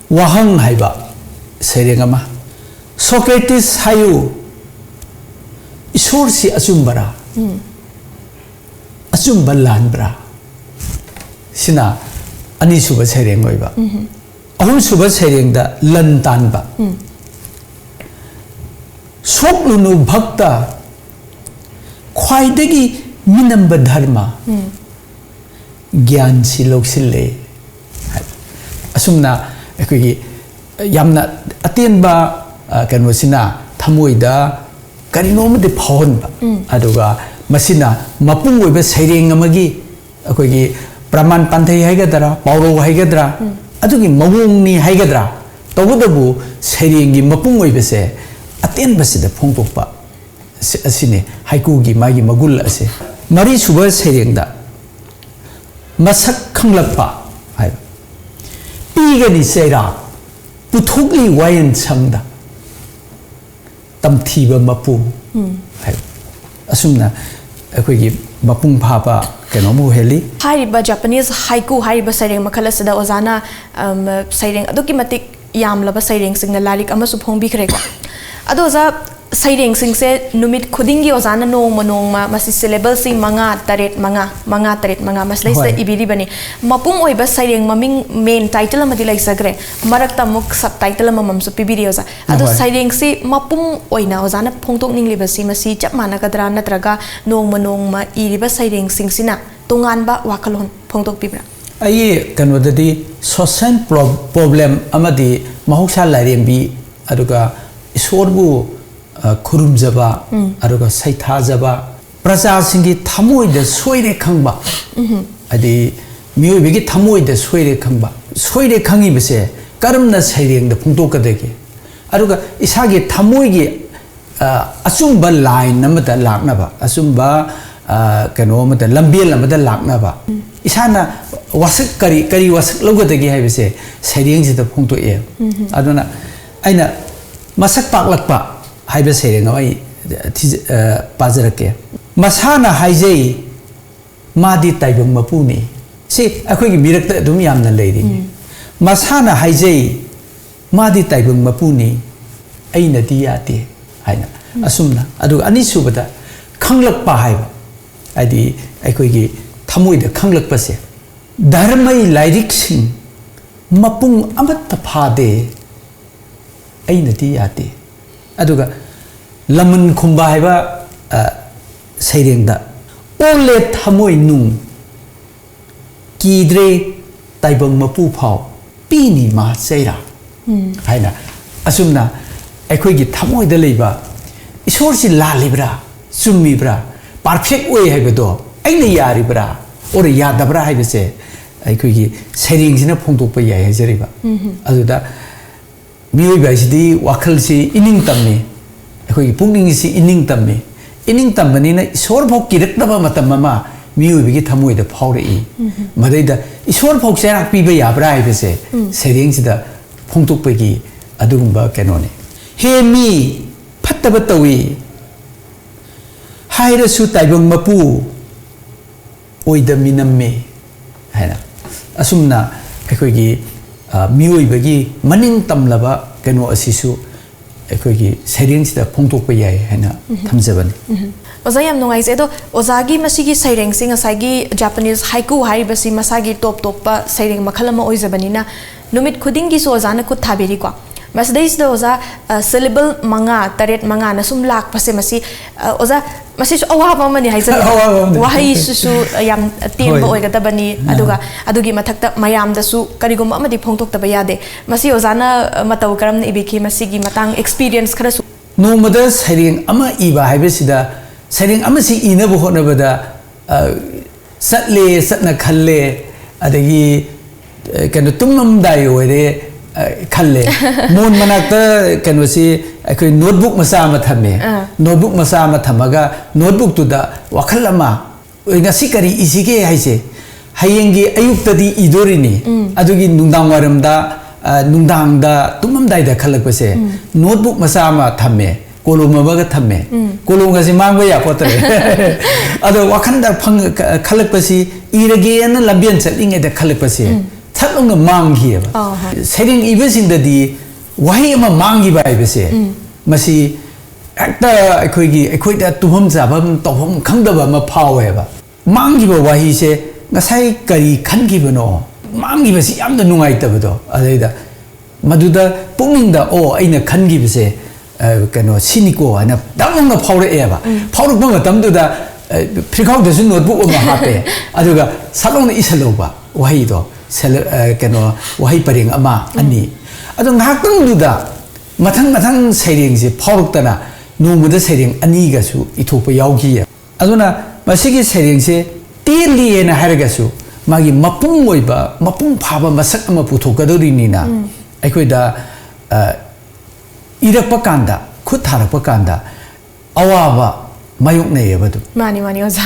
ꯋꯥꯍꯪ ꯍꯥꯏꯕ ꯁꯩꯔꯦꯡ ꯑꯃ, "ꯁꯣꯀ꯭ꯔꯦꯇꯤꯁ ꯍꯥꯏꯌꯨ, ꯏꯁꯣꯔꯁꯤ ꯑꯆꯨꯝꯕꯔꯥ? ꯑꯆꯨꯝꯕ ꯂꯥꯟꯕ꯭ꯔꯥ?" ꯁꯤꯅ ꯑꯅꯤꯁꯨꯕ ꯁꯩꯔꯦꯡ ꯑꯣꯏꯕ꯫ ꯑꯍꯨꯝꯁꯨꯕ ꯁꯩꯔꯦꯡꯗ ꯂꯟ ꯇꯥꯟꯕ꯫ "ꯁꯣꯛꯂꯨꯅꯨ ꯚꯛꯇ, ꯈ꯭ꯋꯥꯏꯗꯒꯤ ꯃꯤꯅꯝꯕ ꯙꯔꯃ, ꯒ꯭ꯌꯥꯟꯁꯤ ꯂꯧꯁꯤꯜꯂꯦ" ꯍꯥꯏꯕ꯫ ꯑꯁꯨꯝꯅ ꯑꯩꯈꯣꯏꯒꯤ ꯌꯥꯝꯅ ꯑꯇꯦꯟꯕ, ꯑ, ꯀꯩꯅꯣꯁꯤꯅ ꯊꯃꯣꯏꯗ ꯀꯔꯤꯅꯣꯃꯗꯤ ꯐꯥꯎꯍꯟꯕ꯫ ꯑꯗꯨꯒ ꯃꯁꯤꯅ ꯃꯄꯨꯡ ꯑꯣꯏꯕ ꯁꯩꯔꯦꯡ ꯑꯃꯒꯤ, ꯑꯩꯈꯣꯏꯒꯤ ꯄ꯭ꯔꯃꯥꯟ ꯄꯥꯟꯊꯩ ꯍꯥꯏꯒꯗ꯭ꯔꯥ, ꯄꯥꯎꯔꯧ ꯍꯥꯏꯒꯗ꯭ꯔꯥ, ꯑꯗꯨꯒꯤ ꯃꯑꯣꯡꯅꯤ ꯍꯥꯏꯒꯗ꯭ꯔꯥ, ꯇꯧꯕꯇꯕꯨ ꯁꯩꯔꯦꯡꯒꯤ ꯃꯄꯨꯡ ꯑꯣꯏꯕꯁꯦ ꯑꯇꯦꯟꯕꯁꯤꯗ ꯐꯣꯡꯗꯣꯛꯄ꯫ ꯑꯁꯤ-, ꯑꯁꯤꯅꯤ ꯍꯥꯏꯀꯨꯒꯤ ꯃꯥꯒꯤ ꯃꯒꯨꯜ ꯑꯁꯦ꯫ ꯃꯔꯤꯁꯨꯕ ꯁꯩꯔꯦꯡꯗ "ꯃꯁꯛ ꯈꯪꯂꯛꯄ" ꯍꯥꯏꯕ꯫ "ꯄꯤꯒꯅꯤ ꯆꯩꯔꯥꯛ, ꯄꯨꯊꯣꯛꯂꯤ ꯋꯥꯌꯦꯟ ꯁꯪꯗ, ꯇꯝꯊꯤꯕ ꯃꯄꯨ" ꯍꯥꯏꯕ꯫ ꯑꯁꯨꯝꯅ ꯑꯩꯈꯣꯏꯒꯤ ꯃꯄꯨꯡ ꯐꯥꯕ ꯀꯩꯅꯣꯝ ꯑꯣꯏꯍꯜꯂꯤ꯫ ꯍꯥꯏꯔꯤꯕ Japanese haiku ꯍꯥꯏꯔꯤꯕ ꯁꯩꯔꯦꯡ ꯃꯈꯜ ꯑꯁꯤꯗ ꯑꯣꯖꯥꯅ, ꯑꯝ, ꯁꯩꯔꯦꯡ ꯑꯗꯨꯛꯀꯤ ꯃꯇꯤꯛ ꯌꯥꯝꯂꯕ ꯁꯩꯔꯦꯡꯁꯤꯡꯅ ꯂꯥꯏꯔꯤꯛ ꯑꯃꯁꯨ ꯐꯣꯡꯕꯤꯈ꯭ꯔꯦꯀꯣ꯫ ꯑꯗꯣ ꯑꯣꯖꯥ, ꯁꯩꯔꯦꯡꯁꯤꯡꯁꯦ ꯅꯨꯃꯤꯠ ꯈꯨꯗꯤꯡꯒꯤ ꯑꯣꯖꯥꯅ ꯅꯣꯡꯃ ꯅꯣꯡꯃ ꯃꯁꯤ syllableꯁꯤ ꯃꯉꯥ, ꯇꯔꯦꯠ, ꯃꯉꯥ, ꯃꯉꯥ, ꯇꯔꯦꯠ, ꯃꯉꯥ ꯃꯁꯤꯗꯩꯁꯤꯗ ꯍꯣꯏ꯫ ꯏꯕꯤꯔꯤꯕꯅꯤ꯫ ꯃꯄꯨꯡ ꯑꯣꯏꯕ ꯁꯩꯔꯦꯡ ꯃꯃꯤꯡ main title ꯑꯃꯗꯤ ꯂꯩꯖꯈ꯭ꯔꯦ, ꯃꯔꯛꯇ ꯑꯃꯨꯛ sub title ꯑꯃꯃꯝꯁꯨ ꯄꯤꯕꯤꯔꯤ ꯑꯣꯖꯥ꯫ ꯑꯗꯣ ꯍꯣꯏ꯫ ꯁꯩꯔꯦꯡꯁꯤ ꯃꯄꯨꯡ ꯑꯣꯏꯅ ꯑꯣꯖꯥꯅ ꯐꯣꯡꯗꯣꯛꯅꯤꯡꯂꯤꯕꯁꯤ ꯃꯁꯤ ꯆꯞ ꯃꯥꯟꯅꯒꯗ꯭ꯔꯥ, ꯅꯠꯇ꯭ꯔꯒ ꯅꯣꯡꯃ ꯅꯣꯡꯃ ꯏꯔꯤꯕ ꯁꯩꯔꯦꯡꯁꯤꯡꯁꯤꯅ ꯇꯣꯉꯥꯟꯕ ꯋꯥꯈꯜꯂꯣꯟ ꯐꯣꯡꯗꯣꯛꯄꯤꯕ꯭ꯔꯥ? ꯑꯩ ꯀꯩꯅꯣꯗꯗꯤ social pro-, problem ꯑꯃꯗꯤ ꯃꯍꯧꯁꯥ ꯂꯥꯏꯔꯦꯝꯕꯤ, ꯑꯗꯨꯒ ꯏꯁꯣꯔꯕꯨ, ꯑ, ꯈꯨꯔꯨꯝꯖꯕ, ꯎꯝ꯫ ꯑꯗꯨꯒ ꯁꯩꯊꯥꯖꯕ, ꯄ꯭ꯔꯖꯥꯁꯤꯡꯒꯤ ꯊꯃꯣꯏꯗ ꯁꯣꯏꯔꯦ ꯈꯪꯕ, ꯎꯝꯍꯨꯝ꯫ ꯍꯥꯏꯗꯤ ꯃꯤꯑꯣꯏꯕꯒꯤ ꯊꯃꯣꯏꯗ ꯁꯣꯏꯔꯦ ꯈꯪꯕ, ꯁꯣꯏꯔꯦ ꯈꯪꯉꯤꯕꯁꯦ ꯀꯔꯝꯅ ꯁꯩꯔꯦꯡꯗ ꯐꯣꯡꯗꯣꯛꯀꯗꯒꯦ? ꯑꯗꯨꯒ ꯏꯁꯥꯒꯤ ꯊꯃꯣꯏꯒꯤ ꯑ, ꯑꯆꯨꯝꯕ line ꯑꯃꯗ ꯂꯥꯛꯅꯕ, ꯑꯆꯨꯝꯕ, ꯑ, ꯀꯩꯅꯣ ꯑꯃꯗ, ꯂꯝꯕꯦꯜ ꯑꯃꯗ ꯂꯥꯛꯅꯕ, ꯎꯝ꯫ ꯏꯁꯥꯅ ꯋꯥꯁꯛ ꯀꯔꯤ, ꯀꯔꯤ ꯋꯥꯁꯛ ꯂꯧꯒꯗꯒꯦ ꯍꯥꯏꯕꯁꯦ ꯁꯩꯔꯦꯡꯁꯤꯗ ꯐꯣꯡꯗꯣꯛꯑꯦ꯫ ꯎꯝ꯫ ꯑꯗꯨꯅ ꯑꯩꯅ "ꯃꯁꯛ ꯇꯥꯛꯂꯛꯄ" ꯍꯥꯏꯕ ꯁꯩꯔꯦꯡ ꯑꯃ ꯑꯩ ꯊꯤꯖ-, ꯑ, ꯄꯥꯖꯔꯛꯀꯦ꯫ "ꯃꯁꯥꯅ ꯍꯥꯏꯖꯩ, ꯃꯥꯗꯤ ꯇꯥꯏꯕꯪ ꯃꯄꯨꯅꯤ"꯫ ꯁꯤ ꯑꯩꯈꯣꯏꯒꯤ ꯃꯤꯔꯛꯇ ꯑꯗꯨꯝ ꯌꯥꯝꯅ ꯂꯩꯔꯤ꯫ ꯎꯝ꯫ "ꯃꯁꯥꯅ ꯍꯥꯏꯖꯩ, ꯃꯥꯗꯤ ꯇꯥꯏꯕꯪ ꯃꯄꯨꯅꯤ, ꯑꯩꯅꯗꯤ ꯌꯥꯗꯦ ꯍꯥꯏꯅ꯫ ꯑꯁꯨꯝꯅ, ꯑꯗꯨꯒ ꯑꯅꯤꯁꯨꯕꯗ ꯈꯪꯂꯛꯄ ꯍꯥꯏꯕ, ꯍꯥꯏꯗꯤ ꯑꯩꯈꯣꯏꯒꯤ ꯊꯃꯣꯏꯗ ꯈꯪꯂꯛꯄꯁꯦ, ꯙꯔꯃꯒꯤ ꯂꯥꯏꯔꯤꯛꯁꯤꯡ ꯃꯄꯨꯡ ꯑꯃꯠꯇ ꯐꯥꯗꯦ, ꯑꯩꯅꯗꯤ ꯌꯥꯗꯦ꯫ ꯑꯗꯨꯒ ꯂꯃꯟ ꯈꯨꯝꯕ ꯍꯥꯏꯕ, ꯑ, ꯁꯩꯔꯦꯡꯗ, "ꯑꯣꯜꯂꯦ ꯊꯃꯣꯏ ꯅꯨꯡ, ꯀꯤꯗ꯭ꯔꯦ ꯇꯥꯏꯕꯪ ꯃꯄꯨ ꯐꯥꯎ, ꯄꯤꯅꯤ ꯃꯥ ꯆꯩꯔꯥ" ꯍꯥꯏꯅ꯫ ꯑꯁꯨꯝꯅ ꯑꯩꯈꯣꯏꯒꯤ ꯊꯃꯣꯏꯗ ꯂꯩꯕ ꯏꯁꯣꯔꯁꯤ ꯂꯥꯜꯂꯤꯕ꯭ꯔꯥ, ꯆꯨꯝꯃꯤꯕ꯭ꯔꯥ, ꯄꯔꯐꯦꯛ ꯑꯣꯏ ꯍꯥꯏꯕꯗꯣ ꯑꯩꯅ ꯌꯥꯔꯤꯕ꯭ꯔꯥ ꯑꯣꯔ ꯌꯥꯗꯕ꯭ꯔꯥ ꯍꯥꯏꯕꯁꯦ ꯑꯩꯈꯣꯏꯒꯤ ꯁꯩꯔꯦꯡꯁꯤꯅ ꯐꯣꯡꯗꯣꯛꯄ ꯌꯥꯏ ꯍꯥꯏꯖꯔꯤꯕ꯫ ꯑꯗꯨꯗ ꯃꯤꯑꯣꯏꯕ ꯍꯥꯏꯁꯤꯗꯤ ꯋꯥꯈꯜꯁꯤ ꯏꯅꯤꯡ ꯇꯝꯃꯤ, ꯑꯩꯈꯣꯏꯒꯤ ꯄꯨꯛꯅꯤꯡꯁꯤ ꯏꯅꯤꯡ ꯇꯝꯃꯤ꯫ ꯏꯅꯤꯡ ꯇꯝꯕꯅꯤꯅ ꯏꯁꯣꯔ ꯐꯥꯎ ꯀꯤꯔꯛꯇꯕ ꯃꯇꯝ ꯑꯃ ꯃꯤꯑꯣꯏꯕꯒꯤ ꯊꯃꯣꯏꯗ ꯐꯥꯎꯔꯛꯏ꯫ ꯃꯗꯩꯗ ꯏꯁꯣꯔ ꯐꯥꯎ ꯆꯩꯔꯥꯛ ꯄꯤꯕ ꯌꯥꯕ꯭ꯔꯥ ꯍꯥꯏꯕꯁꯦ ꯁꯩꯔꯦꯡꯁꯤꯗ ꯐꯣꯡꯗꯣꯛꯄꯒꯤ ꯑꯗꯨꯒꯨꯝꯕ ꯀꯩꯅꯣꯅꯤ꯫ "ꯍꯦ ꯃꯤ, ꯐꯠꯇꯕ ꯇꯧꯏ ꯍꯥꯏꯔꯁꯨ ꯇꯥꯏꯕꯪ ꯃꯄꯨ ꯑꯣꯏꯗ ꯃꯤꯅꯝꯃꯦ" ꯍꯥꯏꯅ꯫ ꯑꯁꯨꯝꯅ ꯑꯩꯈꯣꯏꯒꯤ, ꯑ, ꯃꯤꯑꯣꯏꯕꯒꯤ ꯃꯅꯤꯡ ꯇꯝꯂꯕ ꯀꯩꯅꯣ ꯑꯁꯤꯁꯨ ꯑꯩꯈꯣꯏꯒꯤ ꯁꯩꯔꯦꯡꯁꯤꯗ ꯐꯣꯡꯗꯣꯛꯄ ꯌꯥꯏ ꯍꯥꯏꯅ ꯊꯝꯖꯕꯅꯤ꯫ ꯑꯣꯖꯥ, ꯌꯥꯝ ꯅꯨꯡꯉꯥꯏꯖꯩ꯫ ꯑꯗꯣ ꯑꯣꯖꯥꯒꯤ ꯃꯁꯤꯒꯤ ꯁꯩꯔꯦꯡꯁꯤ ꯉꯁꯥꯏꯒꯤ Japanese haiku ꯍꯥꯏꯔꯤꯕꯁꯤ ꯃꯁꯥꯒꯤ ꯇꯣꯞ ꯇꯣꯞꯄ ꯁꯩꯔꯦꯡ ꯃꯈꯜ ꯑꯃ ꯑꯣꯏꯖꯕꯅꯤꯅ, ꯅꯨꯃꯤꯠ ꯈꯨꯗꯤꯡꯒꯤꯁꯨ ꯑꯣꯖꯥꯅ ꯈꯨꯠ ꯊꯥꯕꯤꯔꯤꯀꯣ꯫ ꯃꯁꯤꯗꯩꯁꯤꯗ ꯑꯣꯖꯥ, ꯑ, syllable ꯃꯉꯥ, ꯇꯔꯦꯠ, ꯃꯉꯥꯅ ꯁꯨꯝ ꯂꯥꯛꯄꯁꯦ, ꯃꯁꯤ, ꯑ, ꯑꯣꯖꯥ, ꯃꯁꯤꯁꯨ ꯑꯋꯥꯕ ꯑꯃꯅꯤ ꯍꯥꯏꯖꯅꯤꯡꯉꯤ꯫ ꯑꯋꯥꯕ ꯑꯃꯅꯤ꯫ ꯋꯥꯍꯩꯁꯤꯁꯨ, ꯑ, ꯌꯥꯝ ꯇꯦꯟꯕ ꯍꯣꯏ꯫ ꯑꯣꯏꯒꯗꯕꯅꯤ꯫ ꯑꯗꯨꯒ ꯑꯗꯨꯒꯤ ꯃꯊꯛꯇ ꯃꯌꯥꯝꯗꯁꯨ ꯀꯔꯤꯒꯨꯝꯕ ꯑꯃꯗꯤ ꯐꯣꯡꯗꯣꯛꯇꯕ ꯌꯥꯗꯦ꯫ ꯃꯁꯤ ꯑꯣꯖꯥꯅ, ꯑ, ꯃꯇꯧ ꯀꯔꯝꯅ ꯏꯕꯤꯈꯤ? ꯃꯁꯤꯒꯤ ꯃꯇꯥꯡ experience ꯈꯔꯁꯨ꯫ ꯅꯣꯡꯃꯗ ꯁꯩꯔꯦꯡ ꯑꯃ ꯏꯕ ꯍꯥꯏꯕꯁꯤꯗ, ꯁꯩꯔꯦꯡ ꯑꯃꯁꯤ ꯏꯅꯕ ꯍꯣꯠꯅꯕꯗ, ꯑ, ꯆꯠꯂꯦ, ꯆꯠꯅ ꯈꯜꯂꯦ, ꯑꯗꯒꯤ, ꯑ, ꯀꯩꯅꯣ, ꯇꯨꯝꯃꯝꯗꯥꯏ ꯑꯣꯏꯔꯦ, ꯑ, ꯈꯜꯂꯦ꯫ ꯃꯣꯟ ꯃꯅꯥꯛꯇ ꯀꯩꯅꯣꯁꯤ, ꯑꯩꯈꯣꯏ notebook ꯃꯆꯥ ꯑꯃ ꯊꯝꯃꯦ꯫ ꯑꯥ꯫ Notebook ꯃꯆꯥ ꯑꯃ ꯊꯝꯃꯒ notebook ꯇꯨꯗ ꯋꯥꯈꯜ ꯑꯃ, "ꯑꯣꯏ, ꯉꯁꯤ ꯀꯔꯤ ꯏꯁꯤꯒꯦ?" ꯍꯥꯏꯁꯦ, ꯍꯌꯦꯡꯒꯤ ꯑꯌꯨꯛꯇꯗꯤ ꯏꯗꯣꯔꯤꯅꯤ꯫ ꯑꯗꯨꯒꯤ ꯅꯨꯡꯗꯥꯡ ꯋꯥꯏꯔꯝꯗ, ꯑ, ꯅꯨꯡꯗꯥꯡꯗ ꯇꯨꯝꯃꯝꯗꯥꯏꯗ ꯈꯜꯂꯛꯄꯁꯦ, notebook ꯃꯆꯥ ꯑꯃ ꯊꯝꯃꯦ, ꯀꯣꯂꯣꯝ ꯑꯃꯒ ꯊꯝꯃꯦ꯫ ꯀꯣꯂꯣꯝꯒꯁꯦ ꯃꯥꯡꯕ ꯌꯥꯄꯣꯠꯇ꯭ꯔꯦ꯫ ꯑꯗꯣ ꯋꯥꯈꯜꯗ ꯐꯪ-, ꯈ-, ꯈꯜꯂꯛꯄꯁꯤ, ꯏꯔꯒꯦꯅ ꯂꯝꯕꯦꯟ ꯆꯠꯂꯤꯉꯩꯗ ꯈꯜꯂꯛꯄꯁꯦ, ꯊꯠ ꯂꯥꯎꯅ ꯃꯥꯡꯈꯤꯑꯕ꯫ ꯑꯥ, ꯍꯣꯏ꯫ ꯁꯩꯔꯦꯡ ꯏꯕꯁꯤꯡꯗꯗꯤ ꯋꯥꯍꯩ ꯑꯃ ꯃꯥꯡꯈꯤꯕ ꯍꯥꯏꯕꯁꯦ, ꯎꯝ꯫ ꯃꯁꯤ ꯍꯦꯛꯇ ꯑꯩꯈꯣꯏꯒꯤ, ꯑꯩꯈꯣꯏꯗ ꯇꯨꯝꯐꯝ ꯆꯥꯐꯝ ꯇꯧꯐꯝ ꯈꯪꯗꯕ ꯑꯃ ꯐꯥꯎꯋꯦꯕ꯫ ꯃꯥꯡꯈꯤꯕ ꯋꯥꯍꯩꯁꯦ ꯉꯁꯥꯏ ꯀꯔꯤ ꯈꯟꯈꯤꯕꯅꯣ, ꯃꯥꯡꯈꯤꯕꯁꯤ ꯌꯥꯝꯅ ꯅꯨꯡꯉꯥꯏꯇꯕꯗꯣ, ꯑꯗꯩꯗ ꯃꯗꯨꯗ ꯄꯨꯛꯅꯤꯡꯗ, "ꯑꯣ, ꯑꯩꯅ ꯈꯟꯈꯤꯕꯁꯦ, ꯑ, ꯀꯩꯅꯣ, ꯁꯤꯅꯤꯀꯣ" ꯍꯥꯏꯅ ꯗꯛ ꯂꯥꯎꯅ ꯐꯥꯎꯔꯛꯑꯦꯕ꯫ ꯎꯝ꯫ ꯐꯥꯎꯔꯛꯄ ꯃꯇꯝꯗꯨꯗ, ꯑ, ꯐꯤꯈꯥꯎꯗꯁꯨ ꯅꯣꯠꯕꯨꯛ ꯑꯃ ꯍꯥꯞꯄꯦ, ꯑꯗꯨꯒ ꯁꯠ ꯂꯥꯎꯅ ꯏꯁꯜꯍꯧꯕ ꯋꯥꯍꯩꯗꯣ, ꯁꯦꯂꯦ-, ꯑ, ꯀꯩꯅꯣ, ꯋꯥꯍꯩ ꯄꯔꯦꯡ ꯑꯃ, ꯎꯝ꯫ ꯑꯅꯤ꯫ ꯑꯗꯣ ꯉꯥꯏꯍꯥꯛꯇꯪꯗꯨꯗ ꯃꯊꯪ ꯃꯊꯪ ꯁꯩꯔꯦꯡꯁꯦ ꯐꯥꯎꯔꯛꯇꯅ ꯅꯣꯡꯃꯗ ꯁꯩꯔꯦꯡ ꯑꯅꯤꯒꯁꯨ ꯏꯊꯣꯛꯄ ꯌꯥꯎꯈꯤꯌꯦ꯫ ꯑꯗꯨꯅ ꯃꯁꯤꯒꯤ ꯁꯩꯔꯦꯡꯁꯦ ꯇꯦꯜꯂꯤꯑꯅ ꯍꯥꯏꯔꯒꯁꯨ ꯃꯥꯒꯤ ꯃꯄꯨꯡ ꯑꯣꯏꯕ, ꯃꯄꯨꯡ ꯐꯥꯕ ꯃꯁꯛ ꯑꯃ ꯄꯨꯊꯣꯛꯀꯗꯧꯔꯤꯅꯤꯅ, ꯎꯝ꯫ ꯑꯩꯈꯣꯏꯗ, ꯑ, ꯏꯔꯛꯄ ꯀꯥꯟꯗ, ꯈꯨꯠ ꯊꯥꯔꯛꯄ ꯀꯥꯟꯗ ꯑꯋꯥꯕ ꯃꯥꯌꯣꯛꯅꯩꯌꯦꯕ ꯑꯗꯨꯝ꯫ ꯃꯥꯅꯤ, ꯃꯥꯅꯤ, ꯑꯣꯖꯥ꯫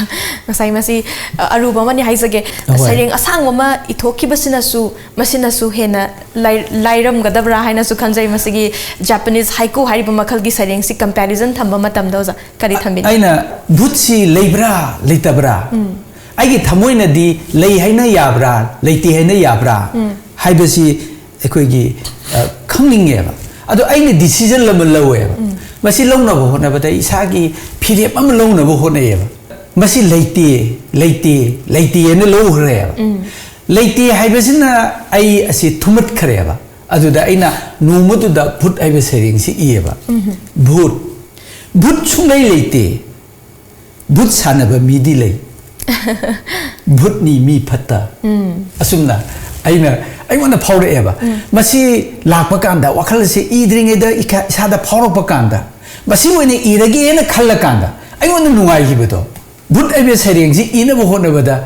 ꯉꯁꯥꯏ ꯃꯁꯤ, ꯑ, ꯑꯔꯨꯕ ꯑꯃꯅꯤ ꯍꯥꯏꯖꯒꯦ꯫ ꯑꯍꯣꯏ꯫ ꯁꯩꯔꯦꯡ ꯑꯁꯥꯡꯕ ꯑꯃ ꯏꯊꯣꯛꯈꯤꯕꯁꯤꯅꯁꯨ, ꯃꯁꯤꯅꯁꯨ ꯍꯦꯟꯅ ꯂꯥꯏ-, ꯂꯥꯏꯔꯝꯒꯗꯕ꯭ꯔꯥ ꯍꯥꯏꯅꯁꯨ ꯈꯟꯖꯩ꯫ ꯃꯁꯤꯒꯤ Japanese haiku ꯍꯥꯏꯔꯤꯕ ꯃꯈꯜꯒꯤ ꯁꯩꯔꯦꯡꯁꯤ comparison ꯊꯝꯕ ꯃꯇꯝꯗ, ꯑꯣꯖꯥ, ꯀꯔꯤ ꯊꯝꯕꯤꯅꯤ? ꯑꯩꯅ, "ꯚꯨꯠꯁꯤ ꯂꯩꯕ꯭ꯔꯥ, ꯂꯩꯇꯕ꯭ꯔꯥ? ꯎꯝ꯫ ꯑꯩꯒꯤ ꯊꯃꯣꯏꯅꯗꯤ ꯂꯩ ꯍꯥꯏꯅ ꯌꯥꯕ꯭ꯔꯥ, ꯂꯩꯇꯦ ꯍꯥꯏꯅ ꯌꯥꯕ꯭ꯔꯥ?" ꯎꯝ꯫ ꯍꯥꯏꯕꯁꯤ ꯑꯩꯈꯣꯏꯒꯤ, ꯑ, ꯈꯪꯅꯤꯡꯉꯦꯕ꯫ ꯑꯗꯣ ꯑꯩꯅ decision ꯑꯃ ꯂꯧꯋꯦꯕ꯫ ꯎꯝ꯫ ꯃꯁꯤ ꯂꯧꯅꯕ ꯍꯣꯠꯅꯕꯗ ꯑꯩ ꯏꯁꯥꯒꯤ ꯐꯤꯔꯦꯞ ꯑꯃ ꯂꯧꯅꯕ ꯍꯣꯠꯅꯩꯌꯦꯕ꯫ ꯃꯁꯤ ꯂꯩꯇꯦ, ꯂꯩꯇꯦ, ꯂꯩꯇꯦꯅ ꯂꯧꯈ꯭ꯔꯦꯕ꯫ ꯎꯝ꯫ ꯂꯩꯇꯦ ꯍꯥꯏꯕꯁꯤꯅ ꯑꯩ ꯑꯁꯤ ꯊꯨꯝꯃꯠꯈ꯭ꯔꯦꯕ꯫ ꯑꯗꯨꯗ ꯑꯩꯅ ꯅꯣꯡꯃꯗꯨꯗ ꯚꯨꯠ ꯍꯥꯏꯕ ꯁꯩꯔꯦꯡꯁꯤ ꯏꯌꯦꯕ꯫ ꯎꯝ꯫ ꯚꯨꯠ, ꯚꯨꯠ ꯁꯨꯡꯂꯩ ꯂꯩꯇꯦ꯫ ꯚꯨꯠ ꯁꯥꯟꯅꯕ ꯃꯤꯗꯤ ꯂꯩ꯫ ꯚꯨꯠꯅꯤ ꯃꯤ ꯐꯠꯇ꯫ ꯎꯝ꯫ ꯑꯁꯨꯝꯅ ꯑꯩꯅ, ꯑꯩꯉꯣꯟꯗ ꯐꯥꯎꯔꯛꯑꯦꯕ꯫ ꯎꯝ꯫ ꯃꯁꯤ ꯂꯥꯛꯄ ꯀꯥꯟꯗ ꯋꯥꯈꯜ ꯑꯁꯤ ꯏꯗ꯭ꯔꯤꯉꯩꯗ ꯏꯈ-, ꯏꯁꯥꯗ ꯐꯥꯎꯔꯛꯄ ꯀꯥꯟꯗ, ꯃꯁꯤ ꯑꯣꯏꯅ ꯏꯔꯒꯦꯅ ꯈꯜꯂ ꯀꯥꯟꯗ ꯑꯩꯉꯣꯟꯗ ꯅꯨꯡꯉꯥꯏꯈꯤꯕꯗꯣ, ꯚꯨꯠ ꯍꯥꯏꯕ ꯁꯩꯔꯦꯡꯁꯤ ꯏꯅꯕ ꯍꯣꯠꯅꯕꯗ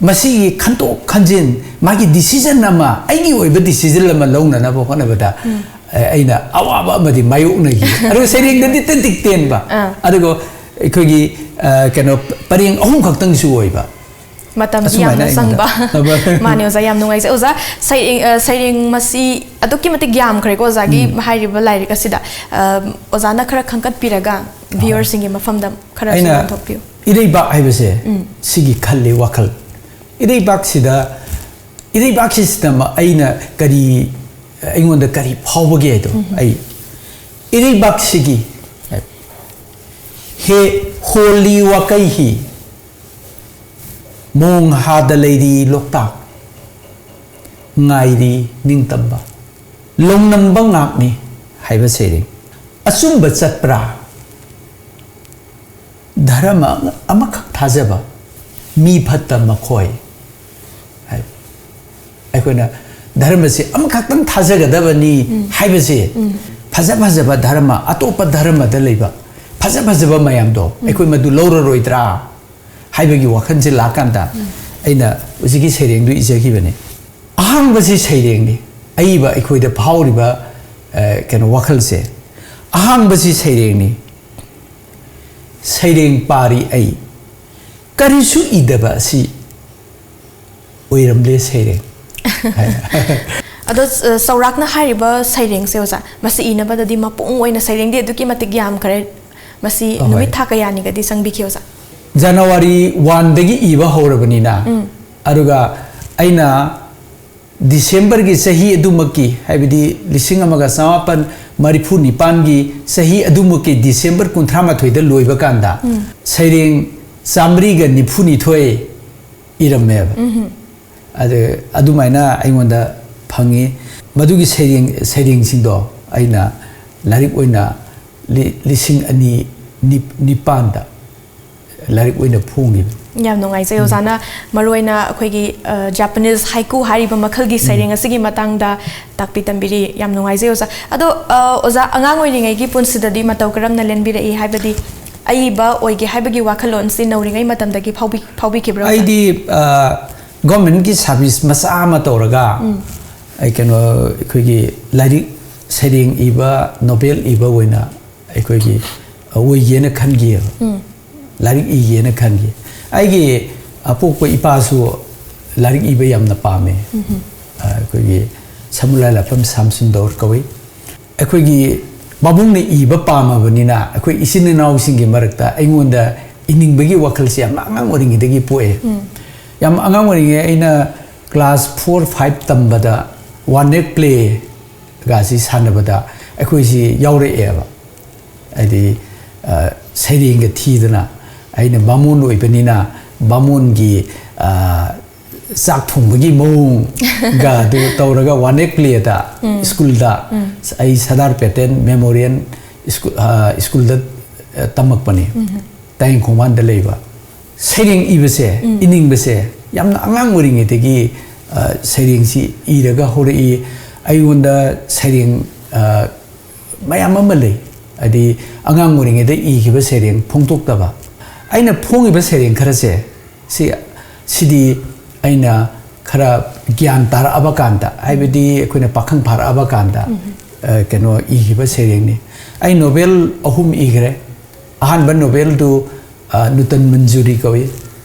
ꯃꯁꯤꯒꯤ ꯈꯟꯇꯣꯛ ꯈꯟꯖꯤꯟ, ꯃꯥꯒꯤ decision ꯑꯃ, ꯑꯩꯒꯤ ꯑꯣꯏꯕ decision ꯑꯃ ꯂꯧꯅꯅꯕ ꯍꯣꯠꯅꯕꯗ, ꯎꯝ꯫ ꯑ, ꯑꯩꯅ ꯑꯋꯥꯕ ꯑꯃꯗꯤ ꯃꯥꯌꯣꯛꯅꯈꯤ꯫ ꯑꯗꯨꯒ ꯁꯩꯔꯦꯡꯗꯗꯤ ꯇꯦꯟ ꯇꯤꯛ ꯇꯦꯟꯕ꯫ ꯑꯥ꯫ ꯑꯗꯨꯒ ꯑꯩꯈꯣꯏꯒꯤ, ꯑ, ꯀꯩꯅꯣ, ꯄꯔꯦꯡ ꯑꯍꯨꯝ ꯈꯛꯇꯪꯁꯨ ꯑꯣꯏꯕ꯫ ꯃꯇꯝꯗꯤ ꯑꯁꯨꯃꯥꯏꯅ ꯌꯥꯝꯅ ꯑꯩꯉꯣꯟꯗ ꯆꯪꯕ꯫ ꯃꯥꯅꯦ, ꯑꯣꯖꯥ, ꯌꯥꯝ ꯅꯨꯡꯉꯥꯏꯖꯩ꯫ ꯑꯣꯖꯥ, ꯁꯩꯔꯦꯡ, ꯑ, ꯁꯩꯔꯦꯡ ꯃꯁꯤ ꯑꯗꯨꯛꯀꯤ ꯃꯇꯤꯛ ꯌꯥꯝꯈ꯭ꯔꯦꯀꯣ, ꯑꯣꯖꯥꯒꯤ ꯎꯝ꯫ ꯍꯥꯏꯔꯤꯕ ꯂꯥꯏꯔꯤꯛ ꯑꯁꯤꯗ꯫ ꯑ, ꯑꯣꯖꯥꯅ ꯈꯔ ꯈꯟꯒꯠꯄꯤꯔꯒ, ꯍꯣꯏ꯫ Viewerꯁꯤꯡꯒꯤ ꯃꯐꯝꯗ ꯈꯔꯁꯨ ꯑꯩꯅ ꯂꯥꯟꯊꯣꯛꯄꯤꯌꯨ꯫ ꯏꯔꯩꯕꯥꯛ ꯍꯥꯏꯕꯁꯦ, ꯎꯝ꯫ ꯁꯤꯒꯤ ꯈꯜꯂꯤ ꯋꯥꯈꯜ꯫ ꯏꯔꯩꯕꯥꯛꯁꯤꯗ ꯏꯔꯩꯕꯥꯛꯁꯤꯗ ꯑꯩꯅ ꯀꯔꯤ, ꯑꯩꯉꯣꯟꯗ ꯀꯔꯤ ꯐꯥꯎꯕꯒꯦ ꯍꯥꯏꯗꯣ꯫ ꯑꯩ ꯏꯔꯩꯕꯥꯛꯁꯤꯒꯤ ꯍꯦ ꯍꯣꯜꯂꯤ ꯋꯥꯀꯩ ꯍꯤ, ꯃꯣꯡ ꯍꯥꯗ ꯂꯩꯔꯤ ꯂꯣꯛꯇꯥꯛ, ꯉꯥꯏꯔꯤ ꯅꯤꯡꯇꯝꯕ, ꯂꯧꯅꯝꯕ ꯉꯥꯛꯅꯤ ꯍꯥꯏꯕ ꯁꯩꯔꯦꯡ꯫ ꯑꯆꯨꯝꯕ ꯆꯠꯄ꯭ꯔꯥ? ꯙꯔꯃ ꯑꯃꯈꯛ ꯊꯥꯖꯕ ꯃꯤ ꯐꯠꯇ ꯃꯈꯣꯏ꯫ ꯍꯥꯏ꯫ ꯑꯩꯈꯣꯏꯅ ꯙꯔꯃꯁꯦ ꯑꯃꯈꯛꯇꯪ ꯊꯥꯖꯒꯗꯕꯅꯤ ꯍꯥꯏꯕꯁꯦ, ꯐꯖ ꯐꯖꯕ ꯙꯔꯃ, ꯑꯇꯣꯞꯄ ꯙꯔꯃꯗ ꯂꯩꯕ ꯐꯖ ꯐꯖꯕ ꯃꯌꯥꯝꯗꯣ ꯑꯩꯈꯣꯏ ꯃꯗꯨ ꯂꯧꯔꯔꯣꯏꯗ꯭ꯔꯥ ꯍꯥꯏꯕꯒꯤ ꯋꯥꯈꯜꯁꯦ ꯂꯥꯛꯀꯥꯟꯗ ꯑꯩꯅ ꯍꯧꯖꯤꯛꯀꯤ ꯁꯩꯔꯦꯡꯗꯨ ꯏꯖꯈꯤꯕꯅꯤ꯫ ꯑꯍꯥꯡꯕꯁꯤ ꯁꯩꯔꯦꯡꯅꯤ꯫ ꯑꯏꯕ ꯑꯩꯈꯣꯏꯗ ꯐꯥꯎꯔꯤꯕ, ꯑ, ꯀꯩꯅꯣ, ꯋꯥꯈꯜꯁꯦ, ꯑꯍꯥꯡꯕꯁꯤ ꯁꯩꯔꯦꯡꯅꯤ꯫ ꯁꯩꯔꯦꯡ ꯄꯥꯔꯤ ꯑꯩ, ꯀꯔꯤꯁꯨ ꯏꯗꯕ ꯑꯁꯤ ꯑꯣꯏꯔꯝꯂꯦ ꯁꯩꯔꯦꯡ꯫ ꯑꯗꯣ, ꯑ, ꯆꯥꯎꯔꯥꯛꯅ ꯍꯥꯏꯔꯤꯕ ꯁꯩꯔꯦꯡꯁꯦ, ꯑꯣꯖꯥ, ꯃꯁꯤ ꯏꯅꯕꯗꯗꯤ ꯃꯄꯨꯡ ꯑꯣꯏꯅ ꯁꯩꯔꯦꯡꯗꯤ ꯑꯗꯨꯛꯀꯤ ꯃꯇꯤꯛ ꯌꯥꯝꯈ꯭ꯔꯦ꯫ ꯃꯁꯤ ꯑꯍꯣꯏ꯫ ꯅꯨꯃꯤꯠ ꯊꯥ ꯀꯌꯥꯅꯤꯒꯗꯤ ꯆꯪꯕꯤꯈꯤ, ꯑꯣꯖꯥ? ꯖꯅꯋꯥꯔꯤ ꯋꯥꯟꯗꯒꯤ ꯏꯕ ꯍꯧꯔꯕꯅꯤꯅ, ꯑꯗꯨꯒ ꯑꯩꯅ ꯗꯤꯁꯦꯝꯕꯔꯒꯤ ꯆꯍꯤ ꯑꯗꯨꯃꯛꯀꯤ, ꯍꯥꯏꯕꯗꯤ ꯂꯤꯁꯤꯡ ꯑꯃꯒ ꯆꯃꯥꯄꯟ ꯃꯔꯤꯐꯨ ꯅꯤꯄꯥꯟꯒꯤ ꯆꯍꯤ ꯑꯗꯨꯃꯛꯀꯤ ꯗꯤꯁꯦꯝꯕꯔ ꯀꯨꯟꯊ꯭ꯔꯥ ꯃꯥꯊꯣꯏꯗ ꯂꯣꯏꯕ ꯀꯥꯟꯗ ꯁꯩꯔꯦꯡ ꯆꯥꯃꯔꯤꯒ ꯅꯤꯐꯨ ꯅꯤꯊꯣꯏ ꯏꯔꯝꯃꯦꯕ꯫ ꯑꯗꯨ, ꯑꯗꯨꯃꯥꯏꯅ ꯑꯩꯉꯣꯟꯗ ꯐꯪꯉꯤ꯫ ꯃꯗꯨꯒꯤ ꯁꯩꯔꯦꯡ, ꯁꯩꯔꯦꯡꯁꯤꯡꯗꯣ ꯑꯩꯅ ꯂꯥꯏꯔꯤꯛ ꯑꯣꯏꯅ ꯂꯤ-, ꯂꯤꯁꯤꯡ ꯑꯅꯤ ꯅꯤꯞ-, ꯅꯤꯄꯥꯟꯗ ꯂꯥꯏꯔꯤꯛ ꯑꯣꯏꯅ ꯐꯣꯡꯉꯤꯕꯅꯤ꯫ ꯌꯥꯝ ꯅꯨꯡꯉꯥꯏꯖꯩ, ꯑꯣꯖꯥꯅ ꯃꯔꯨꯑꯣꯏꯅ ꯑꯩꯈꯣꯏꯒꯤ, ꯑ, Japanese haiku ꯍꯥꯏꯔꯤꯕ ꯃꯈꯜꯒꯤ ꯁꯩꯔꯦꯡ ꯑꯁꯤꯒꯤ ꯃꯇꯥꯡꯗ ꯇꯥꯛꯄꯤ ꯇꯝꯕꯤꯔꯤ꯫ ꯌꯥꯝ ꯅꯨꯡꯉꯥꯏꯖꯩ, ꯑꯣꯖꯥ꯫ ꯑꯗꯣ, ꯑ, ꯑꯣꯖꯥ, ꯑꯉꯥꯡ ꯑꯣꯏꯔꯤꯉꯩꯒꯤ ꯄꯨꯟꯁꯤꯗꯗꯤ ꯃꯇꯧ ꯀꯔꯝꯅ ꯂꯦꯟꯕꯤꯔꯛꯏ? ꯍꯥꯏꯕꯗꯤ ꯑꯏꯕ ꯑꯣꯏꯒꯦ ꯍꯥꯏꯕꯒꯤ ꯋꯥꯈꯜꯂꯣꯟꯁꯤ ꯅꯧꯔꯤꯉꯩ ꯃꯇꯝꯗꯒꯤ ꯐꯥꯎꯕꯤ-, ꯐꯥꯎꯕꯤꯈꯤꯕ꯭ꯔꯣ, ꯑꯣꯖꯥ? ꯑꯩꯗꯤ, ꯑ, governmentꯀꯤ service ꯃꯆꯥ ꯑꯃ ꯇꯧꯔꯒ, ꯑꯩ ꯀꯩꯅꯣ, ꯑꯩꯈꯣꯏꯒꯤ ꯂꯥꯏꯔꯤꯛ, ꯁꯩꯔꯦꯡ ꯏꯕ, novel ꯏꯕ ꯑꯣꯏꯅ ꯑꯩꯈꯣꯏꯒꯤ ꯑꯣꯏꯒꯦꯅ ꯈꯟꯈꯤꯑꯕ꯫ ꯂꯥꯏꯔꯤꯛ ꯏꯒꯦꯅ ꯈꯟꯈꯤ꯫ ꯑꯩꯒꯤ ꯑꯄꯣꯛꯄ ꯏꯄꯥꯁꯨ ꯂꯥꯏꯔꯤꯛ ꯏꯕ ꯌꯥꯝꯅ ꯄꯥꯝꯃꯦ꯫ ꯑ, ꯑꯩꯈꯣꯏꯒꯤ ꯁꯃꯨꯂꯥꯏ ꯂꯥꯏꯐꯝ ꯁꯥꯝꯁꯨꯟꯗꯧꯔ ꯀꯧꯏ꯫ ꯑꯩꯈꯣꯏꯒꯤ ꯄꯥꯕꯨꯡꯅ ꯏꯕ ꯄꯥꯝꯃꯕꯅꯤꯅ ꯑꯩꯈꯣꯏ ꯏꯆꯤꯟ ꯏꯅꯥꯎꯁꯤꯡꯒꯤ ꯃꯔꯛꯇ ꯑꯩꯉꯣꯟꯗ ꯏꯅꯤꯡꯕꯒꯤ ꯋꯥꯈꯜꯁꯦ ꯌꯥꯝ ꯑꯉꯥꯡ ꯑꯣꯏꯔꯤꯉꯩꯗꯒꯤ ꯄꯣꯛꯑꯦ꯫ ꯌꯥꯝ ꯑꯉꯥꯡ ꯑꯣꯏꯔꯤꯉꯩ ꯑꯩꯅ ꯀ꯭ꯂꯥꯁ ꯐꯣꯔ ꯐꯥꯏꯚ ꯇꯝꯕꯗ ꯋꯥꯟ ꯑꯦꯛ ꯄ꯭ꯂꯦꯒꯁꯤ ꯁꯥꯟꯅꯕꯗ ꯑꯩꯈꯣꯏꯁꯤ ꯌꯥꯎꯔꯛꯑꯦꯕ꯫ ꯍꯥꯏꯗꯤ, ꯑ, ꯁꯩꯔꯦꯡꯒ ꯊꯤꯗꯅ, ꯑꯩꯅ ꯕꯥꯃꯣꯟ ꯑꯣꯏꯕꯅꯤꯅ ꯕꯥꯃꯣꯟꯒꯤ, ꯑ, ꯆꯥꯛ ꯊꯣꯡꯕꯒꯤ ꯃꯑꯣꯡꯒ ꯑꯗꯨ ꯇꯧꯔꯒ ꯋꯥꯟ ꯑꯦꯛ ꯄ꯭ꯂꯦꯗ ꯁ꯭ꯀꯨꯜꯗ ꯑꯩ ꯁꯔꯗꯥꯔ ꯄꯦꯇꯦꯟ ꯃꯦꯃꯣꯔꯤꯌꯦꯜ ꯁ꯭ꯀꯨꯜ, ꯑ, ꯁ꯭ꯀꯨꯜꯗ, ꯑ, ꯇꯝꯃꯛꯄꯅꯤ꯫ ꯇꯥꯏꯌꯦꯡ ꯈꯣꯡꯕꯥꯟꯗ ꯂꯩꯕ꯫ ꯁꯩꯔꯦꯡ ꯏꯕꯁꯦ, ꯏꯅꯤꯡꯕꯁꯦ ꯌꯥꯝꯅ ꯑꯉꯥꯡ ꯑꯣꯏꯔꯤꯉꯩꯗꯒꯤ, ꯑ, ꯁꯩꯔꯦꯡꯁꯤ ꯏꯔꯒ ꯍꯧꯔꯛꯏ꯫ ꯑꯩꯉꯣꯟꯗ ꯁꯩꯔꯦꯡ, ꯑ, ꯃꯌꯥꯝ ꯑꯃ ꯂꯩ꯫ ꯍꯥꯏꯗꯤ, ꯑꯉꯥꯡ ꯑꯣꯏꯔꯤꯉꯩꯗ ꯏꯈꯤꯕ ꯁꯩꯔꯦꯡ ꯐꯣꯡꯗꯣꯛꯇꯕ꯫ ꯑꯩꯅ ꯐꯣꯡꯉꯤꯕ ꯁꯩꯔꯦꯡ ꯈꯔꯁꯦ, ꯁꯤ, ꯁꯤꯗꯤ ꯑꯩꯅ ꯈꯔ ꯒ꯭ꯌꯥꯟ ꯇꯥꯔꯛꯑꯕ ꯀꯥꯟꯗ, ꯍꯥꯏꯕꯗꯤ ꯑꯩꯈꯣꯏꯅ ꯄꯥꯈꯪ ꯐꯥꯔꯛꯑꯕ ꯀꯥꯟꯗ, ꯑ, ꯀꯩꯅꯣ, ꯏꯈꯤꯕ ꯁꯩꯔꯦꯡꯅꯤ꯫ ꯑꯩ ꯅꯣꯕꯦꯜ ꯑꯍꯨꯝ ꯏꯈ꯭ꯔꯦ꯫ ꯑꯍꯥꯟꯕ ꯅꯣꯕꯦꯜꯗꯨ, ꯑ, ꯅꯨꯇꯟ ꯃꯟꯖꯨꯔꯤ ꯀꯧꯏ,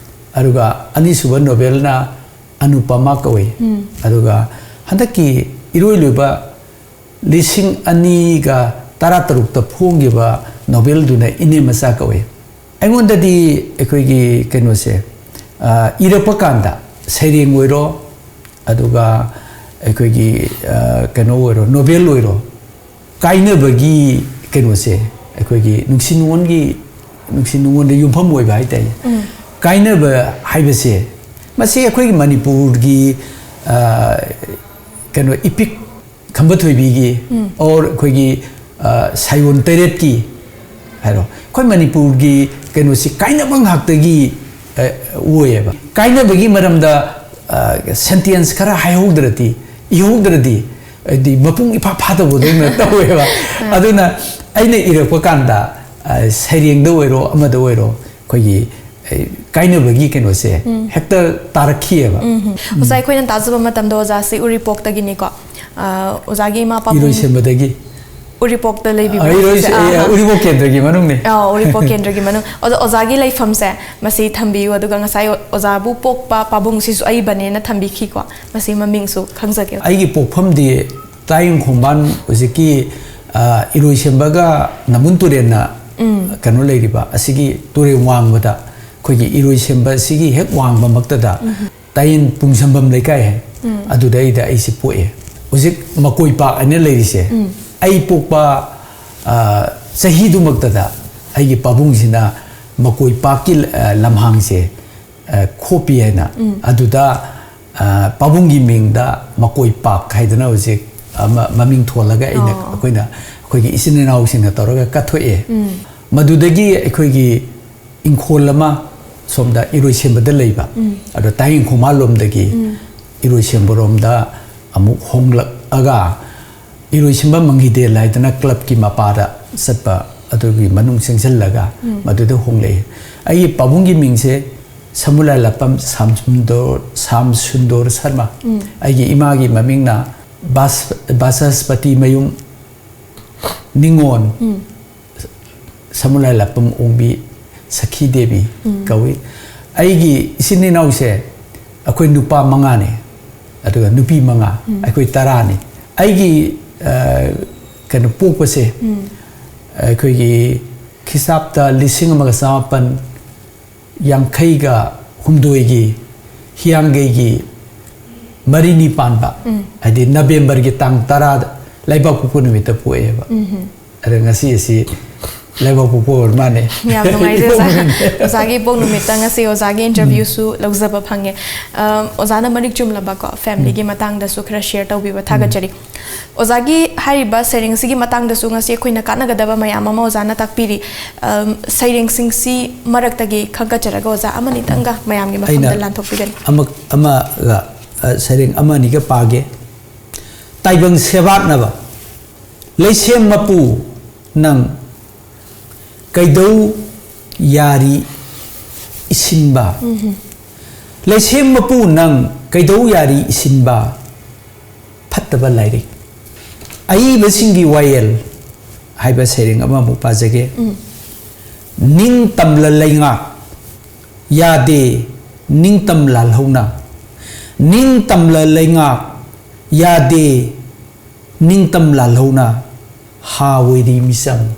ꯑꯗꯨꯒ ꯑꯅꯤꯁꯨꯕ ꯅꯣꯕꯦꯜꯅ ꯑꯅꯨꯄꯃꯥ ꯀꯧꯏ꯫ ꯑꯗꯨꯒ ꯍꯟꯗꯛꯀꯤ ꯏꯔꯣꯏ ꯂꯣꯏꯕ ꯂꯤꯁꯤꯡ ꯑꯅꯤꯒ ꯇꯔꯥꯇꯔꯨꯛꯇ ꯐꯣꯡꯈꯤꯕ ꯅꯣꯕꯦꯜꯗꯨꯅ ꯏꯅꯦ ꯃꯆꯥ ꯀꯧꯏ꯫ ꯑꯩꯉꯣꯟꯗꯗꯤ ꯑꯩꯈꯣꯏꯒꯤ ꯀꯩꯅꯣꯁꯦ, ꯑ, ꯏꯔꯛꯄ ꯀꯥꯟꯗ ꯁꯩꯔꯦꯡ ꯑꯣꯏꯔꯣ, ꯑꯗꯨꯒ ꯑꯩꯈꯣꯏꯒꯤ, ꯑ, ꯀꯩꯅꯣ ꯑꯣꯏꯔꯣ, ꯅꯣꯕꯦꯜ ꯑꯣꯏꯔꯣ, ꯀꯥꯏꯅꯕꯒꯤ ꯀꯩꯅꯣꯁꯦ, ꯑꯩꯈꯣꯏꯒꯤ ꯅꯨꯡꯁꯤ ꯅꯨꯡꯉꯣꯟꯒꯤ, ꯅꯨꯡꯁꯤ ꯅꯨꯡꯉꯣꯟꯗ ꯌꯨꯝꯐꯝ ꯑꯣꯏꯕ ꯍꯥꯏꯇꯥꯔꯦ꯫ ꯀꯥꯏꯅꯕ ꯍꯥꯏꯕꯁꯦ, ꯃꯁꯤ ꯑꯩꯈꯣꯏꯒꯤ ꯃꯅꯤꯄꯨꯔꯒꯤ, ꯑ, ꯀꯩꯅꯣ, ꯏꯄꯤꯛ ꯈꯝꯕ ꯊꯣꯏꯕꯤꯒꯤ, or ꯑꯩꯈꯣꯏꯒꯤ, ꯑ, ꯁꯥꯏꯑꯣꯟ ꯇꯔꯦꯠꯀꯤ ꯍꯥꯏꯔꯣ, ꯑꯩꯈꯣꯏ ꯃꯅꯤꯄꯨꯔꯒꯤ ꯀꯩꯅꯣꯁꯤ ꯀꯥꯏꯅꯕ ꯉꯥꯛꯇꯒꯤ, ꯑ, ꯑꯣꯏꯌꯦꯕ꯫ ꯀꯥꯏꯅꯕꯒꯤ ꯃꯔꯝꯗ, ꯑ, ꯁꯦꯟꯇꯦꯟꯁ ꯈꯔ ꯍꯥꯏꯍꯧꯗ꯭ꯔꯗꯤ, ꯏꯍꯧꯗ꯭ꯔꯗꯤ, ꯍꯥꯏꯗꯤ ꯃꯄꯨꯡ ꯏꯐꯥ ꯐꯥꯗꯕꯗꯧꯅ ꯇꯧꯋꯦꯕ꯫ ꯑꯗꯨꯅ ꯑꯩꯅ ꯏꯔꯛꯄ ꯀꯥꯟꯗ, ꯑ, ꯁꯩꯔꯦꯡꯗ ꯑꯣꯏꯔꯣ, ꯑꯃꯗ ꯑꯣꯏꯔꯣ, ꯑꯩꯈꯣꯏꯒꯤ, ꯑ, ꯀꯥꯏꯅꯕꯒꯤ ꯀꯩꯅꯣꯁꯦ ꯍꯦꯛꯇ ꯇꯥꯔꯛꯈꯤꯑꯕ꯫ ꯑꯣꯖꯥ, ꯑꯩꯈꯣꯏꯅ ꯇꯥꯖꯕ ꯃꯇꯝꯗ ꯑꯣꯖꯥꯁꯤ ꯎꯔꯤꯄꯣꯛꯇꯒꯤꯅꯤꯀꯣ꯫ ꯑ, ꯑꯣꯖꯥꯒꯤ ꯏꯃꯥ ꯄꯥꯕꯨꯡ ꯏꯔꯣꯏꯁꯦꯝꯕꯗꯒꯤ꯫ ꯎꯔꯤꯄꯣꯛꯇ ꯂꯩꯕꯤꯕ꯭ꯔꯥ ꯑ, ꯏꯔꯣꯏꯁꯦ-, ꯍꯧꯖꯤꯛꯁꯦ? ꯑ, ꯑꯥ, ꯑꯥ꯫ ꯎꯔꯤꯄꯣꯛ ꯀꯦꯟꯗ꯭ꯔꯒꯤ ꯃꯅꯨꯡꯅꯦ꯫ ꯑ, ꯎꯔꯤꯄꯣꯛ ꯀꯦꯟꯗ꯭ꯔꯒꯤ ꯃꯅꯨꯡ꯫ ꯑꯗꯣ ꯑꯣꯖꯥꯒꯤ ꯂꯩꯐꯝꯁꯦ ꯃꯁꯤ ꯊꯝꯕꯤꯌꯨ, ꯑꯗꯨꯒ ꯉꯁꯥꯏ ꯑꯣꯖꯥꯕꯨ ꯄꯣꯛꯄ ꯄꯥꯕꯨꯡꯁꯤꯁꯨ ꯑꯩꯕꯅꯦꯅ ꯊꯝꯕꯤꯈꯤꯀꯣ꯫ ꯃꯁꯤ ꯃꯃꯤꯡꯁꯨ ꯈꯪꯖꯒꯦ꯫ ꯑꯩꯒꯤ ꯄꯣꯛꯐꯝꯗꯤ ꯇꯥꯏꯌꯦꯡ ꯈꯣꯡꯕꯥꯟ ꯍꯧꯖꯤꯛꯀꯤ, ꯑ, ꯏꯔꯣꯏꯁꯦꯝꯕꯒ ꯅꯝꯕꯨꯜ ꯇꯨꯔꯦꯜꯅ ꯀꯩꯅꯣ ꯂꯩꯔꯤꯕ ꯑꯁꯤꯒꯤ ꯇꯨꯔꯦꯜ ꯋꯥꯡꯃꯗ, ꯑꯩꯈꯣꯏꯒꯤ ꯏꯔꯣꯏꯁꯦꯝꯕ ꯑꯁꯤꯒꯤ ꯍꯦꯛ ꯋꯥꯡꯃꯃꯛꯇꯗ ꯇꯥꯏꯌꯦꯟ ꯄꯨꯡꯁꯝꯕꯝ ꯂꯩꯀꯥꯏ ꯍꯥꯏ, ꯑꯗꯨꯗꯩꯗ ꯑꯩꯁꯦ ꯄꯣꯛꯑꯦ꯫ ꯍꯧꯖꯤꯛ ꯃꯀꯣꯏ ꯄꯥꯛ ꯍꯥꯏꯅ ꯂꯩꯔꯤꯁꯦ, ꯑꯩ ꯄꯣꯛꯄ, ꯑ, ꯆꯍꯤꯗꯨꯃꯛꯇꯗ ꯑꯩꯒꯤ ꯄꯥꯕꯨꯡꯁꯤꯅ ꯃꯀꯣꯏ ꯄꯥꯛꯀꯤ, ꯑ, ꯂꯝꯍꯥꯡꯁꯦ, ꯑ, ꯈꯣꯞꯄꯤ ꯍꯥꯏꯅ, ꯑꯗꯨꯗ, ꯑ, ꯄꯥꯕꯨꯡꯒꯤ ꯃꯤꯡꯗ ꯃꯀꯣꯏ ꯄꯥꯛ ꯍꯥꯏꯗꯅ ꯍꯧꯖꯤꯛ ꯑꯃ ꯃꯃꯤꯡ ꯊꯣꯜꯂꯒ ꯑꯩꯅ, ꯑꯣ꯫ ꯑꯩꯈꯣꯏꯅ, ꯑꯩꯈꯣꯏꯒꯤ ꯏꯆꯤꯟ ꯏꯅꯥꯎꯁꯤꯡꯅ ꯇꯧꯔꯒ ꯀꯠꯊꯣꯛꯑꯦ꯫ ꯃꯗꯨꯗꯒꯤ ꯑꯩꯈꯣꯏꯒꯤ ꯏꯪꯈꯣꯜ ꯑꯃ ꯁꯣꯝꯗ ꯏꯔꯣꯏꯁꯦꯝꯕꯗ ꯂꯩꯕ, ꯑꯗꯣ ꯇꯥꯏꯌꯦꯟ ꯈꯣꯡꯕꯥꯜꯂꯣꯝꯗꯒꯤ ꯏꯔꯣꯏꯁꯦꯝꯕꯔꯣꯝꯗ ꯑꯃꯨꯛ ꯍꯣꯡꯂꯛꯑꯒ, ꯏꯔꯣꯏꯁꯦꯝꯕ ꯃꯪꯒꯤꯗꯦꯜ ꯍꯥꯏꯗꯅ ꯀ꯭ꯂꯕꯀꯤ ꯃꯄꯥꯗ ꯆꯠꯄ, ꯑꯗꯨꯒꯤ ꯃꯅꯨꯡ ꯆꯪꯁꯤꯜꯂꯒ ꯃꯗꯨꯗ ꯍꯣꯡꯂꯛꯏ꯫ ꯑꯩꯒꯤ ꯄꯥꯕꯨꯡꯒꯤ ꯃꯤꯡꯁꯦ ꯁꯃꯨꯂꯥꯏ ꯂꯥꯄꯝ ꯁꯥꯝꯁꯨꯟꯗꯣꯔ, ꯁꯥꯝꯁꯨꯟꯗꯣꯔ ꯁꯔꯃ꯫ ꯑꯩꯒꯤ ꯏꯃꯥꯒꯤ ꯃꯃꯤꯡꯅ ꯕꯥꯁ-, ꯕꯥꯁꯁꯄꯇꯤ ꯃꯌꯨꯝ ꯅꯤꯉꯣꯟ꯫ ꯁꯃꯨꯂꯥꯏ ꯂꯥꯄꯝ ꯑꯣꯡꯕꯤ ꯁꯈꯤ ꯗꯦꯕꯤ ꯀꯧꯏ꯫ ꯑꯩꯒꯤ ꯏꯆꯤꯟ ꯏꯅꯥꯎꯁꯦ ꯑꯩꯈꯣꯏ ꯅꯨꯄꯥ ꯃꯉꯥꯅꯤ, ꯑꯗꯨꯒ ꯅꯨꯄꯤ ꯃꯉꯥ, ꯑꯩꯈꯣꯏ ꯇꯔꯥꯅꯤ꯫ ꯑꯩꯒꯤ, ꯑ, ꯀꯩꯅꯣ, ꯄꯣꯛꯄꯁꯦ ꯑꯩꯈꯣꯏꯒꯤ ꯈꯤꯁꯥꯞꯇ ꯂꯤꯁꯤꯡ ꯑꯃꯒ ꯆꯃꯥꯄꯟ ꯌꯥꯡꯈꯩꯒ ꯍꯨꯝꯗꯣꯏꯒꯤ ꯍꯤꯌꯥꯡꯒꯩꯒꯤ ꯃꯔꯤꯅꯤ ꯄꯥꯟꯕ, ꯍꯥꯏꯗꯤ ꯅꯕꯦꯝꯕꯔꯒꯤ ꯇꯥꯡ ꯇꯔꯥꯗ ꯂꯩꯕꯥꯛꯄꯣꯛꯄ ꯅꯨꯃꯤꯠꯇ ꯄꯣꯛꯑꯦꯕ꯫ ꯑꯗꯣ ꯉꯁꯤ ꯑꯁꯤ ꯂꯩꯕꯥꯛꯄꯣꯛꯄ ꯑꯣꯏꯔ ꯃꯥꯅꯦ꯫ ꯌꯥꯝ ꯅꯨꯡꯉꯥꯏꯖꯩ ꯑꯣꯖꯥ꯫ ꯑꯣꯖꯥꯒꯤ ꯏꯄꯣꯛ ꯅꯨꯃꯤꯠꯇ ꯉꯁꯤ ꯑꯣꯖꯥꯒꯤ interviewꯁꯨ ꯂꯧꯖꯕ ꯐꯪꯉꯦ꯫ ꯑꯝ, ꯑꯣꯖꯥꯅ ꯃꯔꯤꯛ ꯆꯨꯝꯂꯕꯀꯣ, familyꯒꯤ ꯃꯇꯥꯡꯗꯁꯨ ꯈꯔ share ꯇꯧꯕꯤꯕ ꯊꯥꯒꯠꯆꯔꯤ꯫ ꯑꯣꯖꯥꯒꯤ ꯍꯥꯏꯔꯤꯕ ꯁꯩꯔꯦꯡꯁꯤꯒꯤ ꯃꯇꯥꯡꯗꯁꯨ ꯉꯁꯤ ꯑꯩꯈꯣꯏꯅ ꯀꯥꯟꯅꯒꯗꯕ ꯃꯌꯥꯝ ꯑꯃ ꯑꯣꯖꯥꯅ ꯇꯥꯛꯄꯤꯔꯤ꯫ ꯑꯝ, ꯁꯩꯔꯦꯡꯁꯤꯡꯁꯤ ꯃꯔꯛꯇꯒꯤ ꯈꯟꯒꯠꯆꯔꯒ ꯑꯣꯖꯥ ꯑꯃꯅꯤꯇꯪꯒ ꯃꯌꯥꯝꯒꯤ ꯃꯐꯝꯗ ꯑꯩꯅ ꯂꯥꯟꯊꯣꯛꯄꯤꯒꯅꯤ꯫ ꯑꯃ-, ꯑꯃꯒ, ꯑ, ꯁꯩꯔꯦꯡ ꯑꯃ ꯑꯅꯤꯒ ꯄꯥꯒꯦ꯫ ꯇꯥꯏꯕꯪ ꯁꯦꯕꯥꯠꯅꯕ꯫ ꯂꯩꯁꯦꯝ ꯃꯄꯨ ꯅꯪ ꯀꯩꯗꯧ ꯌꯥꯔꯤ ꯏꯁꯤꯟꯕ? ꯂꯩꯁꯦꯝ ꯃꯄꯨ ꯅꯪ ꯀꯩꯗꯧ ꯌꯥꯔꯤ ꯏꯁꯤꯟꯕ? ꯐꯠꯇꯕ ꯂꯥꯏꯔꯤꯛ꯫ ꯑꯏꯕꯁꯤꯡꯒꯤ ꯋꯥꯌꯦꯜ ꯍꯥꯏꯕ ꯁꯩꯔꯦꯡ ꯑꯃꯃꯨꯛ ꯄꯥꯖꯒꯦ꯫ ꯅꯤꯡꯇꯝꯂ ꯂꯩꯉꯥꯛ ꯌꯥꯗꯦ ꯅꯤꯡꯇꯝ ꯂꯥꯜꯍꯧꯅ꯫ ꯅꯤꯡꯇꯝꯂ ꯂꯩꯉꯥꯛ ꯌꯥꯗꯦ ꯅꯤꯡꯇꯝ ꯂꯥꯜꯍꯧꯅ꯫ ꯍꯥ ꯑꯣꯏꯔꯤ ꯃꯤꯆꯪ꯫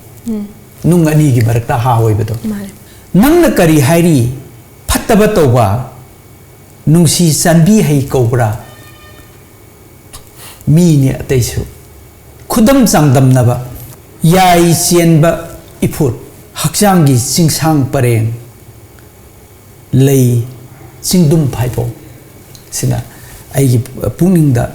ꯅꯨꯡ ꯑꯅꯤꯒꯤ ꯃꯔꯛꯇ ꯍꯥ ꯑꯣꯏꯕꯗꯣ꯫ ꯃꯥꯅꯦ꯫ ꯅꯪꯅ ꯀꯔꯤ ꯍꯥꯏꯔꯤ? ꯐꯠꯇꯕ ꯇꯧꯕ꯫ ꯅꯨꯡꯁꯤ ꯆꯥꯟꯕꯤ ꯍꯩ ꯀꯧꯕ꯭ꯔꯥ? ꯃꯤꯅꯤ ꯑꯇꯩꯁꯨ꯫ ꯈꯨꯗꯝ ꯆꯥꯡꯗꯝꯅꯕ, ꯌꯥꯏ ꯆꯦꯟꯕ ꯏꯐꯨꯠ, ꯍꯛꯆꯥꯡꯒꯤ ꯆꯤꯡꯁꯥꯡ ꯄꯔꯦꯡ, ꯂꯩ ꯆꯤꯡꯗꯨꯝ ꯐꯥꯏꯕꯣꯛ꯫ ꯁꯤꯅ ꯑꯩꯒꯤ ꯄꯨꯛꯅꯤꯡꯗ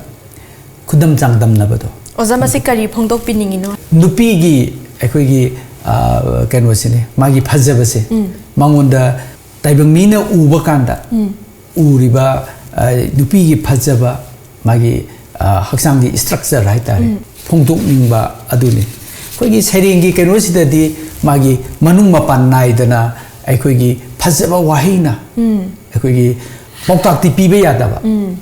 ꯈꯨꯗꯝ ꯆꯥꯡꯗꯝꯅꯕꯗꯣ꯫ ꯑꯣꯖꯥ, ꯃꯁꯤ ꯀꯔꯤ ꯐꯣꯡꯗꯣꯛꯄꯤꯅꯤꯡꯉꯤꯅꯣ? ꯅꯨꯄꯤꯒꯤ ꯑꯩꯈꯣꯏꯒꯤ, ꯑ, ꯀꯩꯅꯣꯁꯤꯅꯦ, ꯃꯥꯒꯤ ꯐꯖꯕꯁꯦ꯫ ꯎꯝ꯫ ꯃꯉꯣꯟꯗ ꯇꯥꯏꯕꯪ ꯃꯤꯅ ꯎꯕ ꯀꯥꯟꯗ, ꯎꯝ꯫ ꯎꯔꯤꯕ, ꯑ, ꯅꯨꯄꯤꯒꯤ ꯐꯖꯕ, ꯃꯥꯒꯤ, ꯑ, ꯍꯛꯆꯥꯡꯒꯤ structure ꯍꯥꯏꯇꯥꯔꯦ, ꯎꯝ꯫ ꯐꯣꯡꯗꯣꯛꯅꯤꯡꯕ ꯑꯗꯨꯅꯤ꯫ ꯑꯩꯈꯣꯏꯒꯤ ꯁꯩꯔꯦꯡꯒꯤ ꯀꯩꯅꯣꯁꯤꯗꯗꯤ ꯃꯥꯒꯤ ꯃꯅꯨꯡ ꯃꯄꯥꯟ ꯅꯥꯏꯗꯅ ꯑꯩꯈꯣꯏꯒꯤ ꯐꯖꯕ ꯋꯥꯍꯩꯅ ꯎꯝ꯫ ꯑꯩꯈꯣꯏꯒꯤ ꯄꯥꯎꯇꯥꯛꯇꯤ ꯄꯤꯕ ꯌꯥꯗꯕ꯫ ꯎꯝ꯫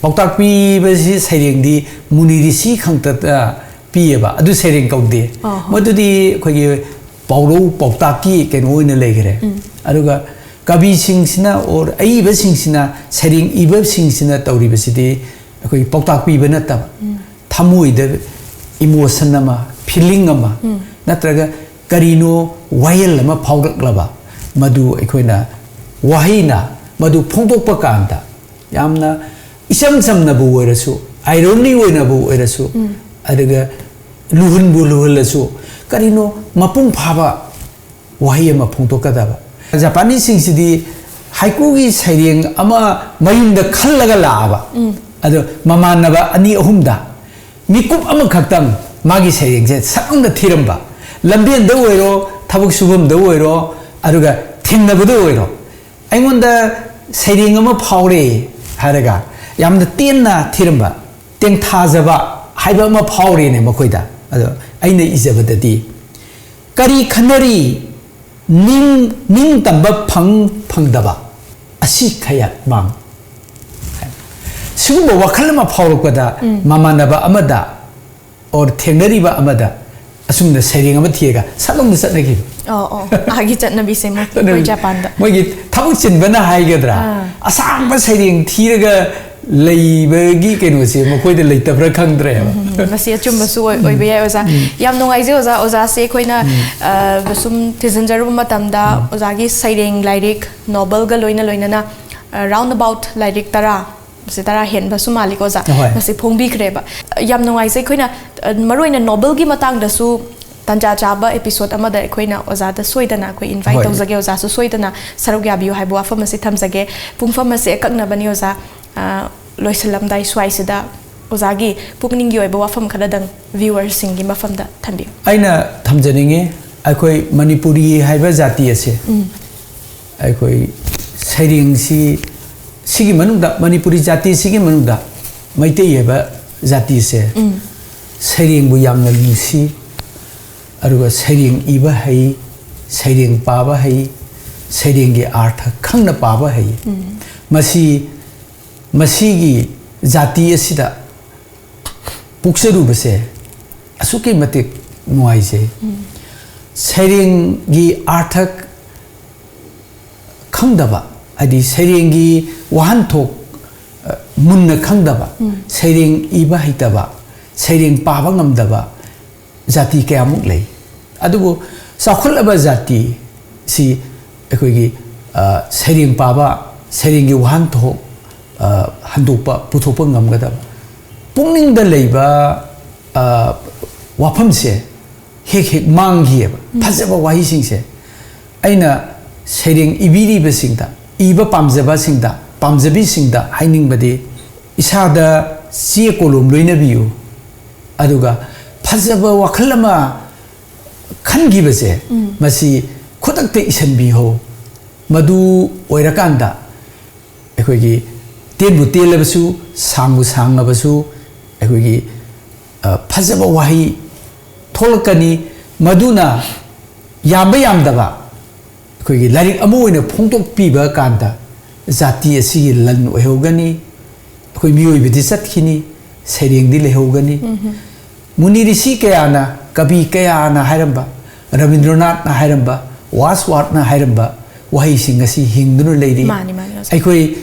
ꯄꯥꯎꯇꯥꯛ ꯄꯤꯕꯁꯤ ꯁꯩꯔꯦꯡꯗꯤ ꯃꯨꯅꯤ ꯔꯤꯁꯤ ꯈꯛꯇꯗ ꯄꯤꯌꯦꯕ, ꯑꯗꯨ ꯁꯩꯔꯦꯡ ꯀꯧꯗꯦ꯫ ꯑꯍꯣ꯫ ꯃꯗꯨꯗꯤ ꯑꯩꯈꯣꯏꯒꯤ ꯄꯥꯎꯔꯧ ꯄꯥꯎꯇꯥꯛꯀꯤ ꯀꯩꯅꯣ ꯑꯣꯏꯅ ꯂꯩꯈ꯭ꯔꯦ꯫ ꯎꯝ꯫ ꯑꯗꯨꯒ ꯀꯕꯤꯁꯤꯡꯁꯤꯅ or ꯑꯏꯕꯁꯤꯡꯁꯤꯅ, ꯁꯩꯔꯦꯡ ꯏꯕꯁꯤꯡꯁꯤꯅ ꯇꯧꯔꯤꯕꯁꯤꯗꯤ ꯑꯩꯈꯣꯏꯒꯤ ꯄꯥꯎꯇꯥꯛ ꯄꯤꯕ ꯅꯠꯇꯕ, ꯎꯝ꯫ ꯊꯃꯣꯏꯗ emotion ꯑꯃ, feeling ꯑꯃ, ꯎꯝ꯫ ꯅꯠꯇ꯭ꯔꯒ ꯀꯔꯤꯅꯣ ꯋꯥꯌꯦꯜ ꯑꯃ ꯐꯥꯎꯔꯛꯂꯕ, ꯃꯗꯨ ꯑꯩꯈꯣꯏꯅ ꯋꯥꯍꯩꯅ ꯃꯗꯨ ꯐꯣꯡꯗꯣꯛꯄ ꯀꯥꯟꯗ ꯌꯥꯝꯅ ꯏꯆꯝ ꯆꯝꯅꯕꯨ ꯑꯣꯏꯔꯁꯨ, irony ꯑꯣꯏꯅꯕꯨ ꯑꯣꯏꯔꯁꯨ, ꯎꯝ꯫ ꯑꯗꯨꯒ ꯂꯨꯍꯟꯕꯨ ꯂꯨꯍꯜꯂꯁꯨ, ꯀꯔꯤꯅꯣ ꯃꯄꯨꯡ ꯐꯥꯕ ꯋꯥꯍꯩ ꯑꯃ ꯐꯣꯡꯗꯣꯛꯀꯗꯕ꯫ ꯖꯄꯥꯅꯤꯁꯁꯤꯡꯁꯤꯗꯤ ꯍꯥꯏꯀꯨꯒꯤ ꯁꯩꯔꯦꯡ ꯑꯃ ꯃꯌꯨꯝꯗ ꯈꯜꯂꯒ ꯂꯥꯛꯑꯕ꯫ ꯎꯝ꯫ ꯑꯗꯣ ꯃꯃꯥꯟꯅꯕ ꯑꯅꯤ ꯑꯍꯨꯝꯗ ꯃꯤꯀꯨꯞ ꯑꯃꯈꯛꯇꯪ ꯃꯥꯒꯤ ꯁꯩꯔꯦꯡꯁꯦ ꯁꯛ ꯑꯃꯗ ꯊꯤꯔꯝꯕ꯫ ꯂꯝꯕꯦꯟꯗ ꯑꯣꯏꯔꯣ, ꯊꯕꯛ ꯁꯨꯐꯝꯗ ꯑꯣꯏꯔꯣ, ꯑꯗꯨꯒ ꯊꯦꯡꯅꯕꯗ ꯑꯣꯏꯔꯣ, "ꯑꯩꯉꯣꯟꯗ ꯁꯩꯔꯦꯡ ꯑꯃ ꯐꯥꯎꯔꯦ" ꯍꯥꯏꯔꯒ ꯌꯥꯝꯅ ꯇꯦꯟꯅ ꯊꯤꯔꯝꯕ, ꯇꯦꯡꯊꯥꯖꯕ ꯍꯥꯏꯕ ꯑꯃ ꯐꯥꯎꯔꯦꯅꯦ ꯃꯈꯣꯏꯗ꯫ ꯑꯗꯣ ꯑꯩꯅ ꯏꯖꯕꯗꯗꯤ, "ꯀꯔꯤ ꯈꯟꯅꯔꯤ? ꯅꯤꯡ-, ꯅꯤꯡꯇꯝꯕ ꯐꯪ-, ꯐꯪꯗꯕ ꯑꯁꯤ ꯈꯌꯥꯠ ꯃꯥꯡ"꯫ ꯁꯤꯒꯨꯝꯕ ꯋꯥꯈꯜ ꯑꯃ ꯐꯥꯎꯔꯛꯄꯗ, ꯎꯝ꯫ ꯃꯃꯥꯟꯅꯕ ꯑꯃꯗ or ꯊꯦꯡꯅꯔꯤꯕ ꯑꯃꯗ ꯑꯁꯨꯝꯅ ꯁꯩꯔꯦꯡ ꯑꯃ ꯊꯤꯔꯒ ꯁꯠ ꯂꯥꯎꯅ ꯆꯠꯅꯈꯤꯕ꯫ ꯑꯣ, ꯑꯣ, ꯑꯥꯒꯤ ꯆꯠꯅꯕꯤꯁꯦ ꯃꯣꯏ-, ꯃꯣꯏ ꯖꯄꯥꯟꯗ꯫ ꯃꯣꯏꯒꯤ ꯊꯕꯛ ꯆꯤꯟꯕꯅ ꯍꯥꯏꯒꯗ꯭ꯔꯥ? ꯑꯥ꯫ ꯑꯁꯥꯡꯕ ꯁꯩꯔꯦꯡ ꯊꯤꯔꯒ ꯂꯩꯕꯒꯤ ꯀꯩꯅꯣꯁꯦ ꯃꯈꯣꯏꯗ ꯂꯩꯇꯕ꯭ꯔꯥ ꯈꯪꯗ꯭ꯔꯦꯕ꯫ ꯎꯝ, ꯃꯁꯤ ꯑꯆꯨꯝꯕꯁꯨ ꯑꯣꯏ-, ꯎꯝ꯫ ꯑꯣꯏꯕ ꯌꯥꯏ, ꯑꯣꯖꯥ꯫ ꯎꯝ꯫ ꯌꯥꯝ ꯅꯨꯡꯉꯥꯏꯖꯩ, ꯑꯣꯖꯥ꯫ ꯑꯣꯖꯥꯁꯦ ꯑꯩꯈꯣꯏꯅ, ꯎꯝ꯫ ꯑ, ꯁꯨꯝ ꯊꯤꯖꯤꯟꯖꯔꯨꯕ ꯃꯇꯝꯗ ꯎꯝ꯫ ꯑꯣꯖꯥꯒꯤ ꯁꯩꯔꯦꯡ ꯂꯥꯏꯔꯤꯛ, novel ꯒ ꯂꯣꯏꯅ ꯂꯣꯏꯅꯅ round about ꯂꯥꯏꯔꯤꯛ ꯇꯔꯥ, ꯃꯁꯤ ꯇꯔꯥ ꯍꯦꯟꯕꯁꯨ ꯃꯥꯜꯂꯤꯀꯣ ꯑꯣꯖꯥ, ꯍꯣꯏ꯫ ꯃꯁꯤ ꯐꯣꯡꯕꯤꯈ꯭ꯔꯦꯕ꯫ ꯌꯥꯝ ꯅꯨꯡꯉꯥꯏꯖꯩ꯫ ꯑꯩꯈꯣꯏꯅ ꯑ, ꯃꯔꯨꯑꯣꯏꯅ ꯅꯣꯕꯦꯜꯒꯤ ꯃꯇꯥꯡꯗꯁꯨ ꯇꯥꯟꯖꯥ ꯆꯥꯕ ꯑꯦꯄꯤꯁꯣꯗ ꯑꯃꯗ ꯑꯩꯈꯣꯏꯅ ꯑꯣꯖꯥꯗ ꯁꯣꯏꯗꯅ ꯑꯩꯈꯣꯏ ꯏꯟꯚꯥꯏꯠ ꯍꯣꯏ꯫ ꯇꯧꯖꯒꯦ꯫ ꯑꯣꯖꯥꯁꯨ ꯁꯣꯏꯗꯅ ꯁꯔꯨꯛ ꯌꯥꯕꯤꯌꯨ ꯍꯥꯏꯕ ꯋꯥꯐꯝ ꯑꯁꯤ ꯊꯝꯖꯒꯦ꯫ ꯄꯨꯡꯐꯝ ꯑꯁꯤ ꯑꯀꯛꯅꯕꯅꯤ ꯑꯣꯖꯥ꯫ ꯑ, ꯂꯣꯏꯁꯤꯜꯂꯝꯗꯥꯏ ꯁ꯭ꯋꯥꯏꯁꯤꯗ ꯑꯣꯖꯥꯒꯤ ꯄꯨꯛꯅꯤꯡꯒꯤ ꯑꯣꯏꯕ ꯋꯥꯐꯝ ꯈꯔꯗꯪ ꯚ꯭ꯌꯨꯋꯔꯁꯤꯡꯒꯤ ꯃꯐꯝꯗ ꯊꯝꯕꯤꯌꯨ꯫ ꯑꯩꯅ ꯊꯝꯖꯅꯤꯡꯉꯤ, ꯑꯩꯈꯣꯏ ꯃꯅꯤꯄꯨꯔꯤ ꯍꯥꯏꯕ ꯖꯥꯇꯤ ꯑꯁꯦ, ꯑꯩꯈꯣꯏ ꯁꯩꯔꯦꯡꯁꯤ, ꯁꯤꯒꯤ ꯃꯅꯨꯡꯗ, ꯃꯅꯤꯄꯨꯔꯤ ꯖꯥꯇꯤꯁꯤꯒꯤ ꯃꯅꯨꯡꯗ ꯃꯩꯇꯩ ꯍꯥꯏꯕ ꯖꯥꯇꯤꯁꯦ ꯁꯩꯔꯦꯡꯕꯨ ꯌꯥꯝꯅ ꯅꯨꯡꯁꯤ, ꯑꯗꯨꯒ ꯁꯩꯔꯦꯡ ꯏꯕ ꯍꯩ, ꯁꯩꯔꯦꯡ ꯄꯥꯕ ꯍꯩ, ꯁꯩꯔꯦꯡꯒꯤ ꯑꯥꯔꯊ ꯈꯪꯅ ꯄꯥꯕ ꯍꯩ꯫ ꯃꯁꯤ, ꯃꯁꯤꯒꯤ ꯖꯥꯇꯤ ꯑꯁꯤꯗ ꯄꯣꯛꯆꯔꯨꯕꯁꯦ ꯑꯁꯨꯛꯀꯤ ꯃꯇꯤꯛ ꯅꯨꯡꯉꯥꯏꯖꯩ꯫ ꯁꯩꯔꯦꯡꯒꯤ ꯑꯥꯔꯊ ꯈꯪꯗꯕ, ꯍꯥꯏꯗꯤ ꯁꯩꯔꯦꯡꯒꯤ ꯋꯥꯍꯟꯊꯣꯛ, ꯑ, ꯃꯨꯟꯅ ꯈꯪꯗꯕ, ꯁꯩꯔꯦꯡ ꯏꯕ ꯍꯩꯇꯕ, ꯁꯩꯔꯦꯡ ꯄꯥꯕ ꯉꯝꯗꯕ ꯖꯥꯇꯤ ꯀꯌꯥꯃꯨꯛ ꯂꯩ꯫ ꯑꯗꯨꯕꯨ ꯆꯥꯎꯈꯠꯂꯕ ꯖꯥꯇꯤꯁꯤ ꯑꯩꯈꯣꯏꯒꯤ, ꯑ, ꯁꯩꯔꯦꯡ ꯄꯥꯕ, ꯁꯩꯔꯦꯡꯒꯤ ꯋꯥꯍꯟꯊꯣꯛ, ꯑ, ꯍꯟꯗꯣꯛꯄ, ꯄꯨꯊꯣꯛꯄ ꯉꯝꯒꯗꯕ꯫ ꯄꯨꯛꯅꯤꯡꯗ ꯂꯩꯕ, ꯑ, ꯋꯥꯐꯝꯁꯦ ꯍꯦꯛ ꯍꯦꯛ ꯃꯥꯡꯈꯤꯑꯕ꯫ ꯐꯖꯕ ꯋꯥꯍꯩꯁꯤꯡꯁꯦ ꯑꯩꯅ ꯁꯩꯔꯦꯡ ꯏꯕꯤꯔꯤꯕꯁꯤꯡꯗ, ꯏꯕ ꯄꯥꯝꯖꯕꯁꯤꯡꯗ, ꯄꯥꯝꯖꯕꯤꯁꯤꯡꯗ ꯍꯥꯏꯅꯤꯡꯕꯗꯤ, ꯏꯁꯥꯗ ꯆꯦ ꯀꯣꯂꯣꯝ ꯂꯣꯏꯅꯕꯤꯌꯨ, ꯑꯗꯨꯒ ꯐꯖꯕ ꯋꯥꯈꯜ ꯑꯃ ꯈꯟꯈꯤꯕꯁꯦ, ꯃꯁꯤ ꯈꯨꯗꯛꯇ ꯏꯁꯤꯟꯕꯤꯍꯧ꯫ ꯃꯗꯨ ꯑꯣꯏꯔꯀꯥꯟꯗ ꯑꯩꯈꯣꯏꯒꯤ ꯇꯦꯟꯕꯨ ꯇꯦꯜꯂꯕꯁꯨ, ꯁꯥꯡꯕꯨ ꯁꯥꯡꯉꯕꯁꯨ, ꯑꯩꯈꯣꯏꯒꯤ, ꯑ, ꯐꯖꯕ ꯋꯥꯍꯩ ꯊꯣꯛꯂꯛꯀꯅꯤ꯫ ꯃꯗꯨꯅ ꯌꯥꯝꯕ ꯌꯥꯝꯗꯕ ꯑꯩꯈꯣꯏꯒꯤ ꯂꯥꯏꯔꯤꯛ ꯑꯃ ꯑꯣꯏꯅ ꯐꯣꯡꯗꯣꯛꯄꯤꯕ ꯀꯥꯟꯗ ꯖꯥꯇꯤ ꯑꯁꯤꯒꯤ ꯂꯟ ꯑꯣꯏꯍꯧꯒꯅꯤ꯫ ꯑꯩꯈꯣꯏ ꯃꯤꯑꯣꯏꯕꯗꯤ ꯆꯠꯈꯤꯅꯤ, ꯁꯩꯔꯦꯡꯗꯤ ꯂꯩꯍꯧꯒꯅꯤ꯫ ꯃꯨꯅꯤ ꯔꯤꯁꯤ ꯀꯌꯥꯅ, ꯀꯕꯤ ꯀꯌꯥꯅ ꯍꯥꯏꯔꯝꯕ, ꯔꯕꯤꯟꯗ꯭ꯔꯅꯥꯊꯅ ꯍꯥꯏꯔꯝꯕ, ꯋꯥꯁꯋꯥꯔꯊꯅ ꯍꯥꯏꯔꯝꯕ ꯋꯥꯍꯩꯁꯤꯡ ꯑꯁꯤ ꯍꯤꯡꯗꯨꯅ ꯂꯩꯔꯤ꯫ ꯃꯥꯅꯤ, ꯃꯥꯅꯤ, ꯑꯣꯖꯥ꯫ ꯑꯩꯈꯣꯏ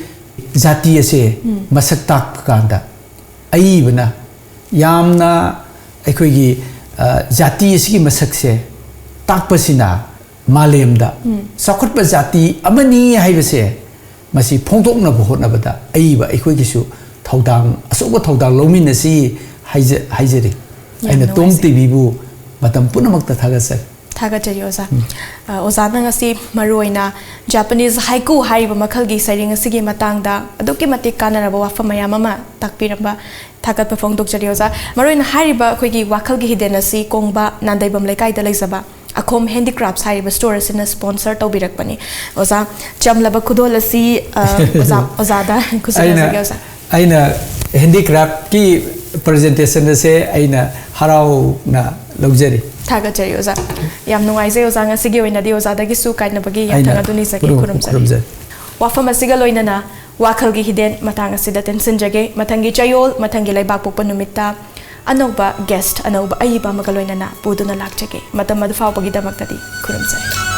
ꯖꯥꯇꯤ ꯑꯁꯦ ꯃꯁꯛ ꯇꯥꯛꯄ ꯀꯥꯟꯗ ꯑꯏꯕꯅ ꯌꯥꯝꯅ ꯑꯩꯈꯣꯏꯒꯤ, ꯑ, ꯖꯥꯇꯤ ꯑꯁꯤꯒꯤ ꯃꯁꯛꯁꯦ ꯇꯥꯛꯄꯁꯤꯅ ꯃꯥꯂꯦꯝꯗ ꯆꯥꯎꯈꯠꯄ ꯖꯥꯇꯤ ꯑꯃꯅꯤ ꯍꯥꯏꯕꯁꯦ ꯃꯁꯤ ꯐꯣꯡꯗꯣꯛꯅꯕ ꯍꯣꯠꯅꯕꯗ ꯑꯏꯕ ꯑꯩꯈꯣꯏꯒꯤꯁꯨ ꯊꯧꯗꯥꯡ, ꯑꯆꯧꯕ ꯊꯧꯗꯥꯡ ꯂꯧꯃꯤꯟꯅꯁꯤ ꯍꯥꯏꯖ-, ꯍꯥꯏꯖꯔꯤ꯫ ꯌꯥꯝ ꯑꯩꯅ ꯇꯣꯝ ꯅꯨꯡꯉꯥꯏꯖꯩ꯫ ꯇꯤꯚꯤꯕꯨ ꯃꯇꯝ ꯄꯨꯝꯅꯃꯛꯇ ꯊꯥꯒꯠꯆꯔꯤ꯫ ꯊꯥꯒꯠꯆꯔꯤ ꯑꯣꯖꯥ꯫ ꯎꯝ꯫ ꯑ, ꯑꯣꯖꯥꯅ ꯉꯁꯤ ꯃꯔꯨꯑꯣꯏꯅ Japanese haiku ꯍꯥꯏꯔꯤꯕ ꯃꯈꯜꯒꯤ ꯁꯩꯔꯦꯡ ꯑꯁꯤꯒꯤ ꯃꯇꯥꯡꯗ ꯑꯗꯨꯛꯀꯤ ꯃꯇꯤꯛ ꯀꯥꯟꯅꯔꯕ ꯋꯥꯐꯝ ꯃꯌꯥꯝ ꯑꯃ ꯇꯥꯛꯄꯤꯔꯝꯕ ꯊꯥꯒꯠꯄ ꯐꯣꯡꯗꯣꯛꯆꯔꯤ ꯑꯣꯖꯥ꯫ ꯃꯔꯨꯑꯣꯏꯅ ꯍꯥꯏꯔꯤꯕ ꯑꯩꯈꯣꯏꯒꯤ ꯋꯥꯈꯜꯒꯤ ꯍꯤꯗꯦꯟ ꯑꯁꯤ ꯀꯣꯡꯕ ꯅꯥꯟꯗꯩꯕꯝ ꯂꯩꯀꯥꯏꯗ ꯂꯩꯖꯕ ꯑꯈꯣꯝ Handicrafts ꯍꯥꯏꯔꯤꯕ store ꯑꯁꯤꯅ sponsor ꯇꯧꯕꯤꯔꯛꯄꯅꯤ꯫ ꯑꯣꯖꯥ, ꯆꯝꯂꯕ ꯈꯨꯗꯣꯜ ꯑꯁꯤ, ꯑ, ꯑꯣꯖꯥ, ꯑꯣꯖꯥꯗ ꯈꯨꯠꯁꯨ ꯑꯩꯅ, ꯈꯨꯠꯁꯨ ꯑꯣꯖꯥ꯫ ꯑꯩꯅ Handicraftꯀꯤ presentation ꯑꯁꯦ ꯑꯩꯅ ꯍꯔꯥꯎꯅ ꯂꯧꯖꯔꯤ꯫ ꯊꯥꯒꯠꯆꯔꯤ ꯑꯣꯖꯥ꯫ ꯌꯥꯝ ꯅꯨꯡꯉꯥꯏꯖꯩ ꯑꯣꯖꯥ, ꯉꯁꯤꯒꯤ ꯑꯣꯏꯅꯗꯤ ꯑꯣꯖꯥꯗꯒꯤ ꯁꯨ ꯀꯥꯏꯅꯕꯒꯤ ꯑꯩꯅ ꯌꯥꯊꯪ ꯑꯗꯨ ꯅꯤꯖꯒꯦ꯫ ꯄꯨꯔꯨꯝ-, ꯈꯨꯔꯨꯝꯖꯔꯤ꯫ ꯈꯨꯔꯨꯝꯖꯔꯤ꯫ ꯋꯥꯐꯝ ꯑꯁꯤꯒ ꯂꯣꯏꯅꯅ ꯋꯥꯈꯜꯒꯤ ꯍꯤꯗꯦꯟ ꯃꯇꯥꯡ ꯑꯁꯤꯗ ꯇꯦꯟꯁꯤꯟꯖꯒꯦ꯫ ꯃꯊꯪꯒꯤ ꯆꯌꯣꯜ, ꯃꯊꯪꯒꯤ ꯂꯩꯕꯥꯛꯄꯣꯛꯄ ꯅꯨꯃꯤꯠꯇ ꯑꯅꯧꯕ guest, ꯑꯅꯧꯕ ꯑꯏꯕ ꯑꯃꯒ ꯂꯣꯏꯅꯅ ꯄꯨꯗꯨꯅ ꯂꯥꯛꯆꯒꯦ꯫ ꯃꯇꯝ ꯑꯗꯨ ꯐꯥꯎꯕꯒꯤꯗꯃꯛꯇꯗꯤ ꯈꯨꯔꯨꯝꯖꯔꯤ꯫